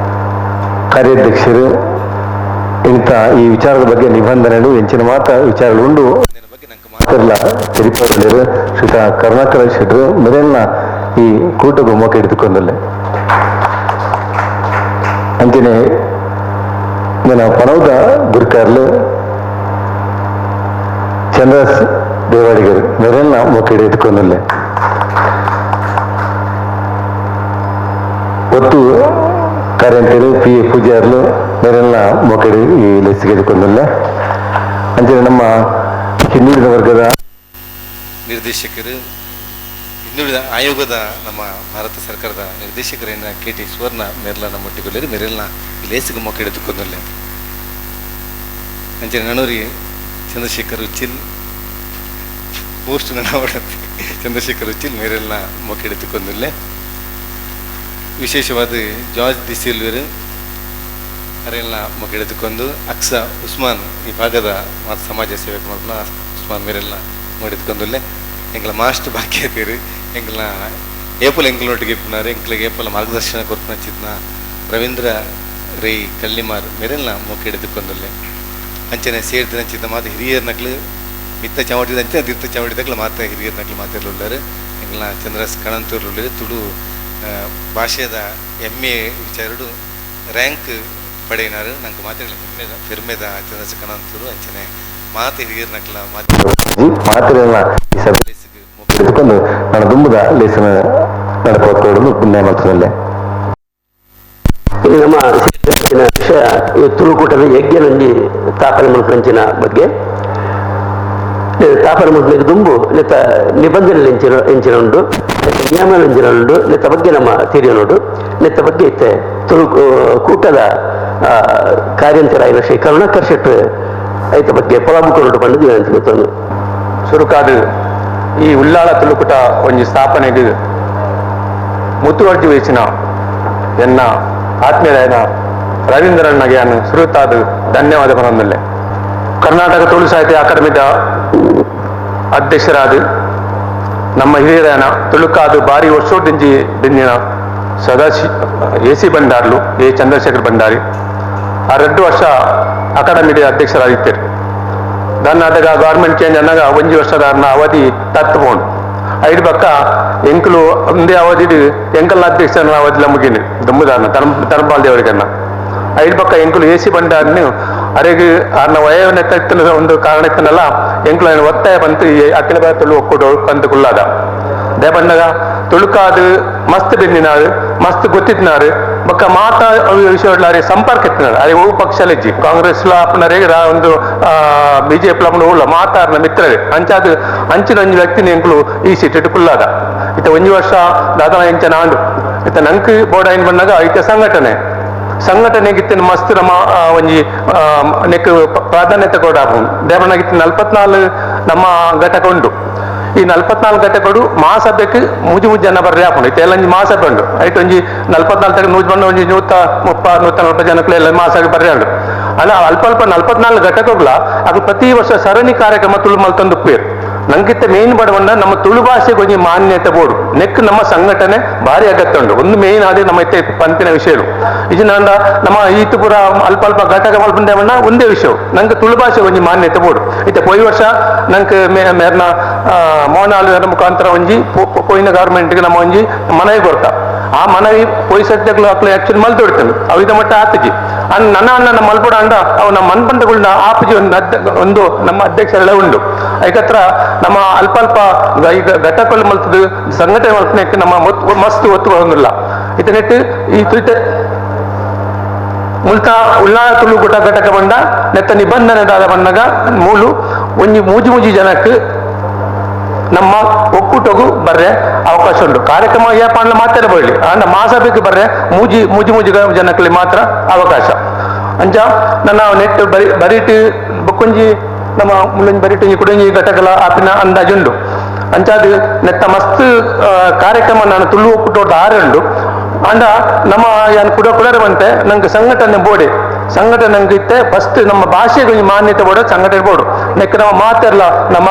ಕಾರ್ಯಾಧ್ಯಕ್ಷರು ಇಂಥ ಈ ವಿಚಾರದ ಬಗ್ಗೆ ನಿಬಂಧನೆಗಳು ಹೆಂಚಿನ ಮಾತ ವಿಚಾರಗಳು ಉಂಡು ಮಾತಿರಲ್ಲ ತೆರಿಪಾರರು ಶ್ರೀತ ಕರುಣಾಕರ ಶೆಟ್ಟರು ಮೇರೆಲ್ಲ ಈ ಕೂಟಗೂ ಮೋಕೆ ಹಿಡಿದುಕೊಂಡಲ್ಲೇ. ಅಂಚನೆ ನನ್ನ ಪಣವದ ಗುರುಕಾರ್ಲು ಚಂದ್ರ ದೇವಾಡಿಗರು ಮೇರೆಲ್ಲ ಮೋಕೆ ಹಿಡಿದುಕೊಂಡಲ್ಲೇ. ಒತ್ತು ಕಾರ್ಯಂತರು ಪಿ ಎ ಪೂಜಾರ್ಲು ಮೇರೆಲ್ಲ ಮೋಕೆಡಿ ಈ ಲೆಸ್ಸಿಗೆ ಹಿಡಿದುಕೊಂಡಲ್ಲೇ. ಅಂಚನೆ ನಮ್ಮ ಹಿಂದುಳಿದ ವರ್ಗದ ನಿರ್ದೇಶಕರು ಹಿಂದುಳಿದ ಆಯೋಗದ ನಮ್ಮ ಭಾರತ ಸರ್ಕಾರದ ನಿರ್ದೇಶಕರೇನ ಕೆ ಟಿ ಸುವರ್ಣ ಮೇರ್ಲ ನಮ್ಮೊಟ್ಟಿಗೊಳ್ಳೇರು ಮೇರೆಲ್ಲ ಈ ಲೇಸಿಗೆ ಮೊಕ್ಕ ಹಿಡಿದುಕೊಂಡಲ್ಲೇ. ಅಂಚನೆ ನನೂರಿ ಚಂದ್ರಶೇಖರ್ ಉಚ್ಚಿಲ್ ಪೋಸ್ಟ್ ನನ್ನ ಚಂದ್ರಶೇಖರ್ ಉಚ್ಚಿಲ್ ಮೇರೆಲ್ಲ ಮೊಕ್ಕ ಹಿಡಿದುಕೊಂಡಲ್ಲೇ. ವಿಶೇಷವಾದ ಜಾರ್ಜ್ ಡಿ ಸಿಲ್ವರು ಅರೆಲ್ಲ ಮೊಕ್ಕ ಹಿಡಿದುಕೊಂಡು ಅಕ್ಸಾ ಉಸ್ಮಾನ್ ಈ ಭಾಗದ ಮಾತು ಸಮಾಜ ಸೇವಕ ಮಾಡ್ಕೊಂಡು ಉಸ್ಮಾನ್ ಮೇರೆಲ್ಲ ಮಾಡಿದ್ಕೊಂಡಲ್ಲೇ. ಎಂಗ್ಲ ಮಾಸ್ಟ್ ಬಾಕಿ ಆತೀರಿ ಎಂಗ್ಲ ಏಪಲ್ ಎಂಗ್ಲೊಟ್ಟಿಗೆ ಇಪ್ಪನಾರು ಎಂಕ್ಲಿಗೆ ಏಪಲ್ ಮಾರ್ಗದರ್ಶನ ಕೊರ್ಪುನ ಚಿತ್ನ ರವೀಂದ್ರ ರೈ ಕಳ್ಳಿಮಾರ್ ಮೇರೆಲ್ಲ ಮೊಕ್ಕ ಹಿಡಿದುಕೊಂಡಲ್ಲೇ. ಅಂಚನೆ ಸೇರ್ದಿನ ಚಿತ್ತ ಮಾತು ಹಿರಿಯರ್ ನಕ್ಲು ಮಿತ್ತ ಚಾವಟಿದ ಅಂಚನೆ ತೀರ್ಥ ಚಾವಟಿದಾಗಲ ಮಾತ ಹಿರಿಯರ್ ನಕ್ಲು ಮಾತಿರ್ಲುಳ್ಳಾರು. ಎಂಗ್ಲ ಚಂದ್ರಸ್ ಕಣಂತೂರ್ಲುಳ್ಳಾರು ತುಳು ಭಾಷೆದ ಎಮ್ಮೆ ವಿಚಾರಡು ರ್ಯಾಂಕ್ ಪಡೆಯಿನಾರು ನಂಗೆ ಮಾತಿರ್ಲ ಹೆಮ್ಮೆದ ಪೆರ್ಮೆದ ಚಂದ್ರಸ್ ಕಣಂತೂರು ಅಂಚನೆ ಮಾತು ಹಿರಿಯರ್ ನಕ್ಲ ಮಾತು ಮಾತ್ರೆಲ್ಲ ಈ ಸಭೆ ಹಿಡಿದುಕೊಂಡು ನಾನು ದುಂಬುದ ಲೇಸನ ನಡಪೋದು ಪುಣ್ಯ ಮಾಡ್ತದಲ್ಲೇ. ಇಲ್ಲಿ ನಮ್ಮ ವಿಷಯ ತುಳುಕೂಟದ ಯಜ್ಞನಲ್ಲಿ ತಾಪನ ಮಲ್ಪಂಚಿನ ಬಗ್ಗೆ ತಾಪನ ಮಲ್ಪನಿಗೆ ದುಂಬು ನೆತ್ತ ನಿಬಂಧನೆ ಎಂಚಿನ ಎಂಚಿನ ಉಂಡು ನೆತ್ತ ನಿಯಮ ಎಂಚಿನ ಉಂಡು ನೆತ್ತ ಬಗ್ಗೆ ನಮ್ಮ ತೀರ್ಯನೋಡು ನೆತ್ತ ಬಗ್ಗೆ ಇತ್ತೆ ತುಳು ಕೂಟದ ಕಾರ್ಯಂತರಾಯಿನ ಶ್ರೀ ಕರುಣಾಕರ್ ಶೆಟ್ರು ಐತ ಬಗ್ಗೆ ಪೊಲಬುಕೊರಡು ಪಂಡದು ಗೊತ್ತೊಂದು. ಸುರುಕಾದ ಈ ಉಳ್ಳಾಳ ತುಳುಕೂಟ ಒಂಜಿ ಸ್ಥಾಪನೆಗೆ ಮುತುವರ್ಜಿ ವಹಿಸಿನ ಎನ್ನ ಆತ್ಮೀಯರಾಯನ ರವೀಂದ್ರಣ್ಣಗೆ ನಾನು ಸುರುತಾದ ಧನ್ಯವಾದ ಪನೊಂದಲ್ಲೆ. ಕರ್ನಾಟಕ ತುಳು ಸಾಹಿತ್ಯ ಅಕಾಡೆಮಿದ ಅಧ್ಯಕ್ಷರಾದ ನಮ್ಮ ಹಿರಿಯರಾಯನ ತುಳುಕಾದ ಭಾರಿ ವರ್ಷೋದಿಂಜಿ ದಿಂಜಿನ ಸದಾಶಿ ಎ ಸಿ ಭಂಡಾರ್ಲು ಎ ಚಂದ್ರಶೇಖರ್ ಭಂಡಾರಿ ಆ 2 ವರ್ಷ ಅಕಾಡೆಮಿದ ಅಧ್ಯಕ್ಷರಾಗಿದ್ದರು. ದನ್ನಾದಾಗ ಗೌರ್ಮೆಂಟ್ ಚೇಂಜ್ ಅನ್ನಾಗ ಒಂಜಿ ವರ್ಷದ ಅವಧಿ ತತ್ಪೋಂಡು ಐದು ಪಕ್ಕ ಎಂಕಲು ಒಂದೇ ಅವಧಿ ಎಂಕಲ್ ಅಧ್ಯಕ್ಷನ ಅವಧಿ ಮುಗಿನಿ ದುಮ್ಮುದಾರನ ತರಂಪಾಲ್ ದೇವರಿಗನ್ನ ಐದು ಪಕ್ಕ ಎಂಕಲು ಎ ಸಿ ಭಂಡಾರನು ಅರೆಗೆ ಆರ್ನ ವಯವನ್ನ ತಟ್ಟಿನ ಒಂದು ಕಾರಣ ಇತ್ತನಲ್ಲ ಎಂಕಲು ఆయన ಒತ್ತಾಯ ಬಂತು ಈ ಅಖಿಲ ಭಾರತ ತುಳು ಒಕ್ಕೂಟ ಕಂತುకుల్లాದ ದೇಪಂಡಗ ತುಳುಕಾದು ಮಸ್ತ್ ಬೆಂದಿನಾರು ಮಸ್ತ್ ಗೊತ್ತಿತ್ತಿನಾರು ಬೊಕ್ಕ ಮಾತಾ ವಿಷಯಗಳಾರೆ ಸಂಪರ್ಕ ಇತ್ತಿನಾರು ಅರೆ ಒವು ಪಕ್ಷ ಕಾಂಗ್ರೆಸ್ ಅಪ್ಪನರೇ ಒಂದು ಬಿಜೆಪಿ ಅಪ್ಪನ ಉಳ್ಳ ಮಾತಾರ್ನ ಮಿತ್ರರೇ ಅಂಚಾದ ಅಂಚಿನ ಒಂಜಿ ವ್ಯಕ್ತಿನ ಎಂಕುಲು ಈ ಸೀಟ್ ಕುಲ್ಲಾದ ಇತ್ತ ಒಂಜಿ ವರ್ಷ ದಾದನ ಎಂಚನ ಆಂಡು ಇತ್ತ ನಂಕ್ ಬೋರ್ಡ್ ಐನ್ ಬಂದಾಗ ಇತ್ತ ಸಂಘಟನೆ ಸಂಘಟನೆಗಿತ್ತಿನ ಮಸ್ತ್ ನಮ್ಮ ಒಂಜಿ ನೆಕ್ ಪ್ರಾಧಾನ್ಯತೆ ಕೊಡ ದೇವನಾಗಿತ್ತು 44 ನಮ್ಮ ಘಟಕ ಉಂಟು. ಈ 44 ಘಟಕಗಳು ಮಹಾಸಭೆಗೆ ಮೂಜಿ ಮೂಜಿ ಜನ ಬರ್ರೆ ಹಾಕೊಂಡು ಇತ್ತೆ ಎಲ್ಲ ಒಂಜಿ ಮಹಾಸಭೆ ಉಂಟು ಐಟ್ ಒಂಜಿ 44 ನೂಜು ಬಂದು ಒಂಜಿ 130 140 ಜನಕ್ಕೂ ಎಲ್ಲ ಮಹಾಸಭೆ ಬರ್ರೆ ಉಂಟು. ಅಲ್ಲ ಅಲ್ಪ ಅಲ್ಪ 44 ಘಟಕಗಳ ಅದು ಪ್ರತಿ ವರ್ಷ ಸರಣಿ ಕಾರ್ಯಕ್ರಮ ತುಳು ಮಲ್ತೊಂದು ಪೇರು ನಂಗಿತ್ತ ಮೇನ್ ಬಡವಣ್ಣ ನಮ್ಮ ತುಳು ಭಾಷೆಗೆ ಒಂಜಿ ಮಾನ್ಯತೆ ಬೋರ್ಡು ನೆಕ್ ನಮ್ಮ ಸಂಘಟನೆ ಭಾರಿ ಅಗತ್ಯ ಉಂಟು. ಒಂದು ಮೇನ್ ಆದ ನಮ್ಮ ಇತ್ತೆ ಪಂತಿನ ವಿಷಯಗಳು ಇಜಿನಾಂಡ ನಮ್ಮ ಈತು ಪೂರ ಅಲ್ಪ ಅಲ್ಪ ಘಟಕ ಮಲ್ಪಂದೇವಣ್ಣ ಒಂದೇ ವಿಷಯ ನಂಗೆ ತುಳು ಭಾಷೆಗೆ ಒಂಜಿ ಮಾನ್ಯತೆ ಬೋರ್ಡು ಇತ್ತೆ ಪೋಯಿ ವರ್ಷ ನಂಗೆ ಮೇರ್ನ ಮೋಹನ್ ಮುಖಾಂತರ ಒಂಜಿ ಪೋಯಿನ ಗವರ್ಮೆಂಟ್ಗೆ ನಮ್ಮ ಒಂಜಿ ಮನವಿ ಕೊಡ್ತಾ ಆ ಮನವಿ ಪೋಯಿ ಸದ್ಯಗಳು ಅಕ್ಲು ಆಕ್ಚುಲಿ ಮಲ್ತೊಡ್ತೇವೆ ಅವಿದ ಮಟ್ಟ ಆತಜಿ ಅನ್ ನನ್ನ ಅಣ್ಣ ಮಲ್ಪಡ ಅಂಡ ಅವು ನಮ್ಮ ಮನ್ಪಂತಗಳನ್ನ ಆಪಜಿ ಒಂದು ನಮ್ಮ ಅಧ್ಯಕ್ಷರೆಲ್ಲ ಉಂಟು. ಐಕತ್ರ ನಮ್ಮ ಅಲ್ಪ ಅಲ್ಪ ಈಗ ಘಟಕಗಳು ಮಲ್ತದ್ದು ಸಂಘಟನೆ ಮಲ್ಪನಕ್ಕೆ ನಮ್ಮ ಮಸ್ತ್ ಒತ್ತು ಬರೋದಿಲ್ಲ. ಇದನ್ನಿಟ್ಟು ಈ ತುಳಿತ ಮುಲ್ತ ಉಳ್ಳಾಳ ತುಳು ಗುಟ ಘಟಕ ಬಂಡ ನೆತ್ತ ನಿಬಂಧನೆ ದಾದ ಬಂಡಗ ಮೂಲು ಒಂಜಿ ಮೂಜಿ ಮೂಜಿ ಜನಕ್ಕೆ ನಮ್ಮ ಒಕ್ಕೂಟಗೂ ಬರ್ರೆ ಅವಕಾಶ ಉಂಟು. ಕಾರ್ಯಕ್ರಮ ಏಪಾಂಡ್ಲ ಮಾತ್ರ ಬರಲಿ, ಅಂಡ ಮಹಾಸಭೆಗೆ ಬರ್ರೆ ಮೂಜಿ ಮೂಜಿ ಮೂಜಿ ಜನಕ್ಕೆ ಮಾತ್ರ ಅವಕಾಶ. ಅಂಚ ನನ್ನ ನೆಟ್ ಬರಿ ಬರೀಟ್ ಬೊಕ್ಕೊಂಜಿ ನಮ್ಮ ಮುಲ್ಲೊಂಜಿ ಬರೀಟ್ ಒಂಜಿ ಕುಡೊಂಜಿ ಘಟಕಲ ಆಪಿನ ಅಂದಾಜುಂಡು. ಅಂಚಾದ ನೆತ್ತ ಮಸ್ತ್ ಕಾರ್ಯಕ್ರಮ ನಾನು ತುಳು ಒಕ್ಕೂಟೋಟ ಆರುಂಡು. ಅಂಡ ನಮ್ಮ ಯಾನ್ ಕುಡ ಕುಡರೆ ಬಂತೆ ನಂಗೆ ಸಂಘಟನೆ ಬೋಡೆ ಸಂಘಟನೆ ನಂಗೆ ಇತ್ತೆ ಫಸ್ಟ್ ನಮ್ಮ ಭಾಷೆಗೆ ಒಂಜಿ ಮಾನ್ಯತೆ ಬೋಡ ಸಂಘಟನೆ ಬೋಡು ನೆಕ್ ನಮ್ಮ ಮಾತೆಲ್ಲ ನಮ್ಮ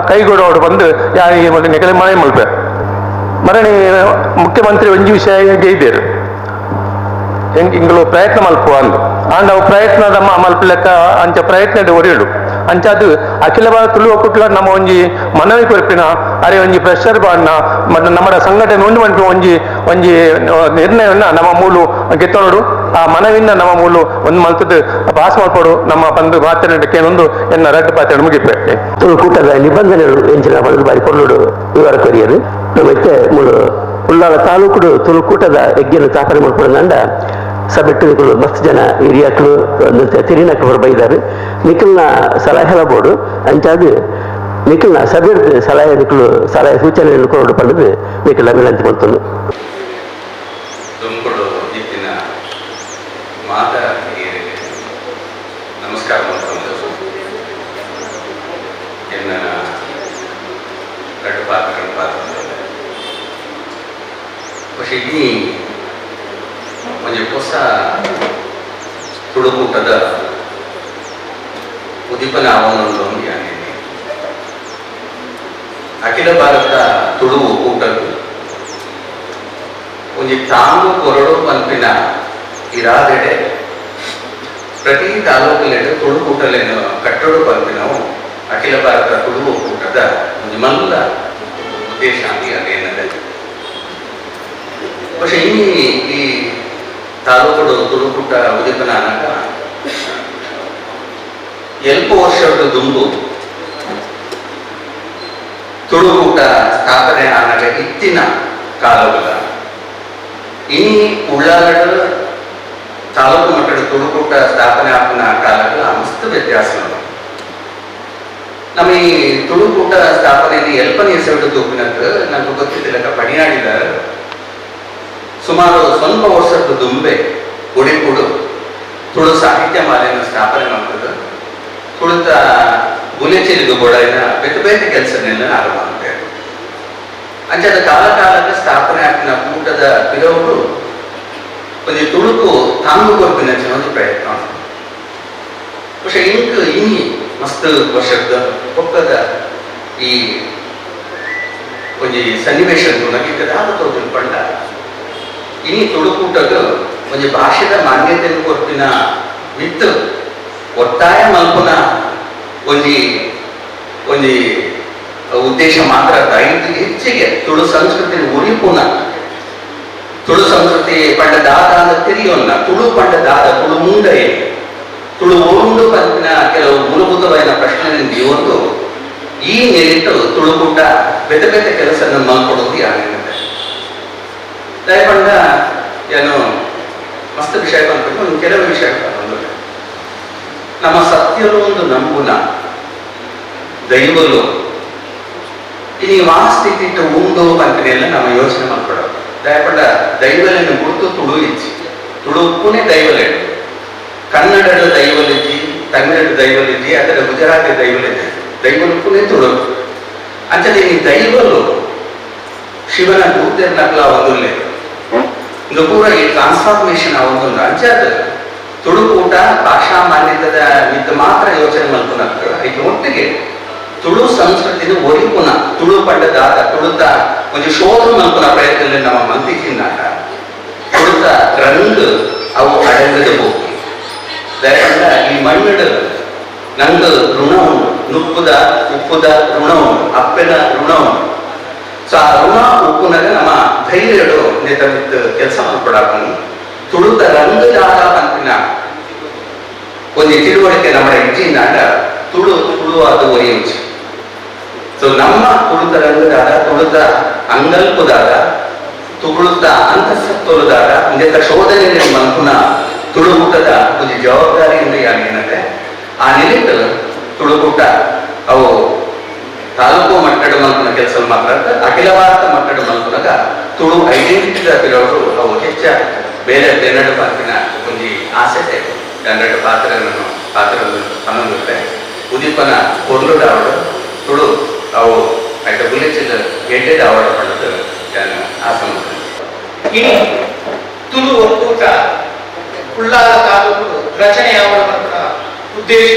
ಕೈಗೂಡೋಡು ಬಂದು ಯಾರಿಗೆ ನೆಕಲೆ ಮನೆ ಮಲ್ಪೆ ಮರಣಿ ಮುಖ್ಯಮಂತ್ರಿ ಒಂಜಿ ವಿಷಯ ಗೈದೇರು ಹೆಂಗೆ ಇಂಗಳು ಪ್ರಯತ್ನ ಮಲ್ಪುವ ಅಂದು ಆಂಡ ಅವು ಪ್ರಯತ್ನದ ಮಲ್ಪಲೆಕ್ಕ ಅಂಚ ಪ್ರಯತ್ನ ಒರಿಯುಡು. ಅಂಚಾದು ಅಖಿಲ ಭಾರತ ತುಳು ಒಕ್ಕೂಟ ನಮ್ಮ ಒಂಜಿ ಮನವಿ ಕೊರ್ಪಿನ ಅರೆ ಒಂಜಿ ಪ್ರೆಷರ್ ಬಾಡ್ನ ಮತ್ತು ನಮ್ಮ ಸಂಘಟನೆ ಉಂಡು ಮನ್ಪಿ ಒಂಜಿ ಒಂಜಿ ನಿರ್ಣಯವನ್ನ ನಮ್ಮ ಮೂಲು ಗೆತ್ತೊನಡು ಆ ಮನವಿನ ನಮ್ಮ ಮೂಲು ಒಂದು ಮಲ್ತದ್ದು ಪಾಸ್ ಮಾಡ್ಕೊಡು ನಮ್ಮ ಬಂದು ಮಾತನಾಡಕ್ಕೆ ಒಂದು ಎನ್ನ ರಡ್ಡು ಪಾತ್ರ ಮುಗಿಪೆ. ತುಳುಕೂಟದ ನಿಬಂಧನೆಗಳು ಎಂಚಿನ ಬದಲು ಬಾರಿ ಪೊರ್ಲುಡು ವಿವರ ಕೊರಿಯರು. ನಮ್ಮ ಮೂಲು ಉಳ್ಳಾಲ ತಾಲೂಕುಡು ತುಳುಕೂಟದ ಯಜ್ಞನ ಸ್ಥಾಪನೆ ಮಾಡ್ಕೊಡೋದಂಡ ಸಭೆಟ್ಟು ನಿಕಲು ಮಸ್ತ್ ಜನ ಹಿರಿಯಾಕ್ಲು ತಿರಿನಕ್ಲು ಹೊರಬೈದಾರೆ. ನಿಖಲ್ನ ಸಲಹೆಲ ಬೋರ್ಡು ಅಂಚಾದ ನಿಖಲ್ನ ಸಭೆ ಸಲಹೆ ನಿಖಲು ಸಲಹೆ ಸೂಚನೆಯನ್ನು ಕೊರಡು ಪಡೆದು ನಿಖಲ ವಿನಂತಿ ಮಾಡ್ತದೆ. ತುಮಕೂರು ಇತ್ತಿನ ಮಾತ ನಮಸ್ಕಾರ ಮಾಡ್ಕೊಂಡು ಎನ್ನ ಎರಡು ಪಾತ್ರಗಳ ಪಾತ್ರ പക്ഷേ ಈ ಒಂಜಿ ಹೊಸ ತುಳುಕೂಟದ ಉದ್ದೀಪನ ಆವೊಂದು ಅಖಿಲ ಭಾರತ ತುಳು ಒಕ್ಕೂಟದ ಒಂಜಿ ತಾಂಗು ಕೊರಡು ಪನ್ಪಿನ ಇರಾದೆಡೆ ಪ್ರತಿ ತಾಲೂಕುಲೆಡ್ ತುಳುಕೂಟಲೇನು ಕಟ್ಟಡು ಪನ್ಪಿನವು ಅಖಿಲ ಭಾರತ ತುಳು ಒಕ್ಕೂಟದ ಒಂಜಿ ಮಲ್ಲ ಉದ್ದೇಶ ಅದೇನದೆ. പക്ഷേ ಈ ಈ ತಾಲೂಕುಡು ತುಳುಕೂಟ ಉದ್ದೀಪನ ಆನಾಗ ಎಲ್ಪ ವರ್ಷದ ದುಂಬು ತುಳುಕೂಟ ಸ್ಥಾಪನೆ ಆನಾಗ ಇತ್ತಿನ ಕಾಲವಲ್ಲ ಇನಿ ಉಳ್ಳಾಗಡ ತಾಲೂಕು ಮಟ್ಟದ ತುಳುಕೂಟ ಸ್ಥಾಪನೆ ಆಪಿನ ಕಾಲಗಳ ಮಸ್ತ್ ವ್ಯತ್ಯಾಸ. ನಮ್ಮ ಈ ತುಳುಕೂಟ ಸ್ಥಾಪನೆಯಲ್ಲಿ ಎಲ್ಪನೇ ಹೆಸರು ತೂಪಿನದ್ದು ನಮ್ಗೆ ಗೊತ್ತಿದ್ದಿಲ್ಲ. ಪಣಿಯಾಡಿದಾರೆ ಸುಮಾರು ಸ್ವಲ್ಪ ವರ್ಷದ ದುಂಬೆ ಒಡಿಪುಡು ತುಳು ಸಾಹಿತ್ಯ ಮಾಲೆಯನ್ನು ಸ್ಥಾಪನೆ ಮಾಡ್ತದೆ. ತುಳುತ ಬುಲೆಚಿಲಿಗೆ ಬೋಡೈನ ಬೇತೆ ಬೇತೆ ಕೆಲಸನೆಲ್ಲ ಆರಂಭ ಮಾಡ್ತೇವೆ. ಅಂಚಾದ ಕಾಲ ಕಾಲಕ್ಕೆ ಸ್ಥಾಪನೆ ಆಗಿನ ಕೂಟದ ಪಿರವರು ಒಂದು ತುಳುಕು ತಾಂಗು ಕೊರ್ಪಿನ ಒಂದು ಪ್ರಯತ್ನ. പക്ഷെ ಇಂಕ್ ಇನಿ ಮಸ್ತ್ ವರ್ಷದ ಪೊಕ್ಕದ ಈ ಒಂಜಿ ಸನ್ನಿವೇಶ ದಾದ ತೋಜುಂಡು ಪಂಡ ಇನಿ ತುಳುಕೂಟದ ಒಂಜಿ ಭಾಷೆದ ಮಾನ್ಯತೆಯನ್ನು ಕೊರ್ಪಿನ ಮಿತ್ತು ಒತ್ತಾಯ ಮಲ್ಪುನ ಒಂಜಿ ಒಂಜಿ ಉದ್ದೇಶ ಮಾತ್ರ ಐದು ಹೆಚ್ಚಿಗೆ ತುಳು ಸಂಸ್ಕೃತಿ ಉರಿಪುನ ತುಳು ಸಂಸ್ಕೃತಿ ಪಂಡ ದಾದ ಅಂತ ತಿಳಿಯೋನ್ನ ತುಳು ಪಂಡ ದಾದ ತುಳು ಮುಂಡೆ ತುಳು ಓರುಂಡು ಪಂಪಿನ ಕೆಲವು ಮೂಲಭೂತವಾದ ಪ್ರಶ್ನೆ ಒಂದು ಈ ನೆಲಿಟ್ಟು ತುಳುಕೂಟ ಬೇತೆ ಬೇತೆ ಕೆಲಸ ಮಲ್ಕೊಡೋದು ಯಾರೇನಂತೆ ದಯಪಂಡ ಏನು ಮಸ್ತ್ ವಿಷಯ ಬಂದ್ಬಿಟ್ಟು ಒಂದು ಕೆಲವು ವಿಷಯ ಬಂದ್ರೆ ನಮ್ಮ ಸತ್ಯಲು ಒಂದು ನಂಬುನ ದೈವಲು ಇನಿ ವಾಸ್ಥಿತಿ ಉಂಡು ಪಂಪಿನೆಲ್ಲ ನಮ್ಮ ಯೋಚನೆ ಮಾಡ್ಕೊಡೋದು. ದಯಪಂಡ ದೈವಲೆನ್ನು ಗುರುತು ತುಳು ಇಚ್ಚಿ ತುಳುಪ್ಪುನೇ ದೈವಲೇನು ಕನ್ನಡದ ದೈವಲಿಜ್ಜಿ ತಮಿಳದ ದೈವಲಿಜ್ಜಿ ಅದರ ಗುಜರಾತಿ ದೈವಲಿಜ್ಜಿ ದೈವಲುಪ್ಪುನೇ ತುಳು ಅಂಚನೆ ಈ ದೈವಲು ಶಿವನ ದೂತೆರ್ನಕ್ಲ ಒಂದುಲ್ಲೆ ಇದು ಪೂರ ಈ ಟ್ರಾನ್ಸ್ಫಾರ್ಮೇಶನ್ ಒಂದು ಅಂಚಾದ ತುಳುಕೂಟ ಭಾಷಾ ಮಾನ್ಯತೆದ ಮಿತ್ತ ಮಾತ್ರ ಯೋಚನೆ ಮಲ್ಪುನಕ್ಕ ಇದು ಒಟ್ಟಿಗೆ ತುಳು ಸಂಸ್ಕೃತಿನ ಒರಿಪುನ ತುಳು ಪಂಡದಾದ ತುಳುತ ಒಂಜಿ ಶೋಧ ಮಲ್ಪುನ ಪ್ರಯತ್ನ ನಮ್ಮ ಮಂತಿಚಿನ್ನಾಟ ತುಳುತ ರಂಗ್ ಅವು ಅಡಂಗದ ಹೋಗಿ ದಯಪಂಡ ಈ ಮಣ್ಣು ನಂಗೆ ಋಣ ಉಂಟು ನುಪ್ಪುದ ಉಪ್ಪುದ ಋಣ ಉಂಟು ಅಪ್ಪೆನ ಋಣ ಉಂಟು. ಸೊ ಆ ಋಣ ಉಪ್ಪುನಾಗ ನಮ್ಮ ಧೈರ್ಯಡು ನೇತ ಕೆಲಸ ಮಾಡ್ಕೊಡಾಕನು ತುಳುತ ರಂಗದಾದ ಅಂತಿನ ಒಂದು ತಿಳುವಳಿಕೆ ನಮ್ಮ ಇಜ್ಜಿನಾಗ ತುಳು ತುಳು ಅದು ಒರಿಯುಂಚು. ಸೊ ನಮ್ಮ ತುಳುತ ರಂಗದಾದ ತುಳುತ ಅಂಗಲ್ಪುದಾದ ತುಳುತ ಅಂತಸತ್ತೊಲುದಾದ ಇಂದೆತ್ತ ಶೋಧನೆ ಮನ್ಪುನ ತುಳುಕೂಟದ ಒಂದು ಜವಾಬ್ದಾರಿಯಿಂದ ಏನಂದ್ರೆ ಆ ನಿಲಿಟ್ಟು ತುಳುಕೂಟ ಅವು ತಾಲೂಕು ಮಟ್ಟದ ಮಲ್ಪನ ಕೆಲಸ ಮಾತ್ರ ಅಖಿಲ ಭಾರತ ಮಟ್ಟದ ಮಲ್ಪನಾಗ ತುಳು ಐಡೆಂಟಿಟಿ ಪಿರವರು ಅವು ಹೆಚ್ಚ ಬೇರೆ ಬೆನ್ನಡ ಪಾತ್ರಿನ ಒಂಜಿ ಆಸೆ ಕನ್ನಡ ಪಾತ್ರಗಳನ್ನು ಪಾತ್ರ ಪನ್ನೊಂದಿರುತ್ತೆ ಉದೀಪನ ಪೊರ್ಲುಡ ಅವಳು ತುಳು ಅವು ಐಟ ಬುಲೆಚಿಲ್ ಗೆಡ್ಡೆಡ್ ಅವಾರ್ಡ್ ಪಡೆದು ನಾನು ಆಸೆ ಇನಿ ತುಳು ಒಕ್ಕೂಟ ಉಳ್ಳಾಲ ತಾಲೂಕು ರಚನೆ ಆವಡ ಉದ್ದೇಶ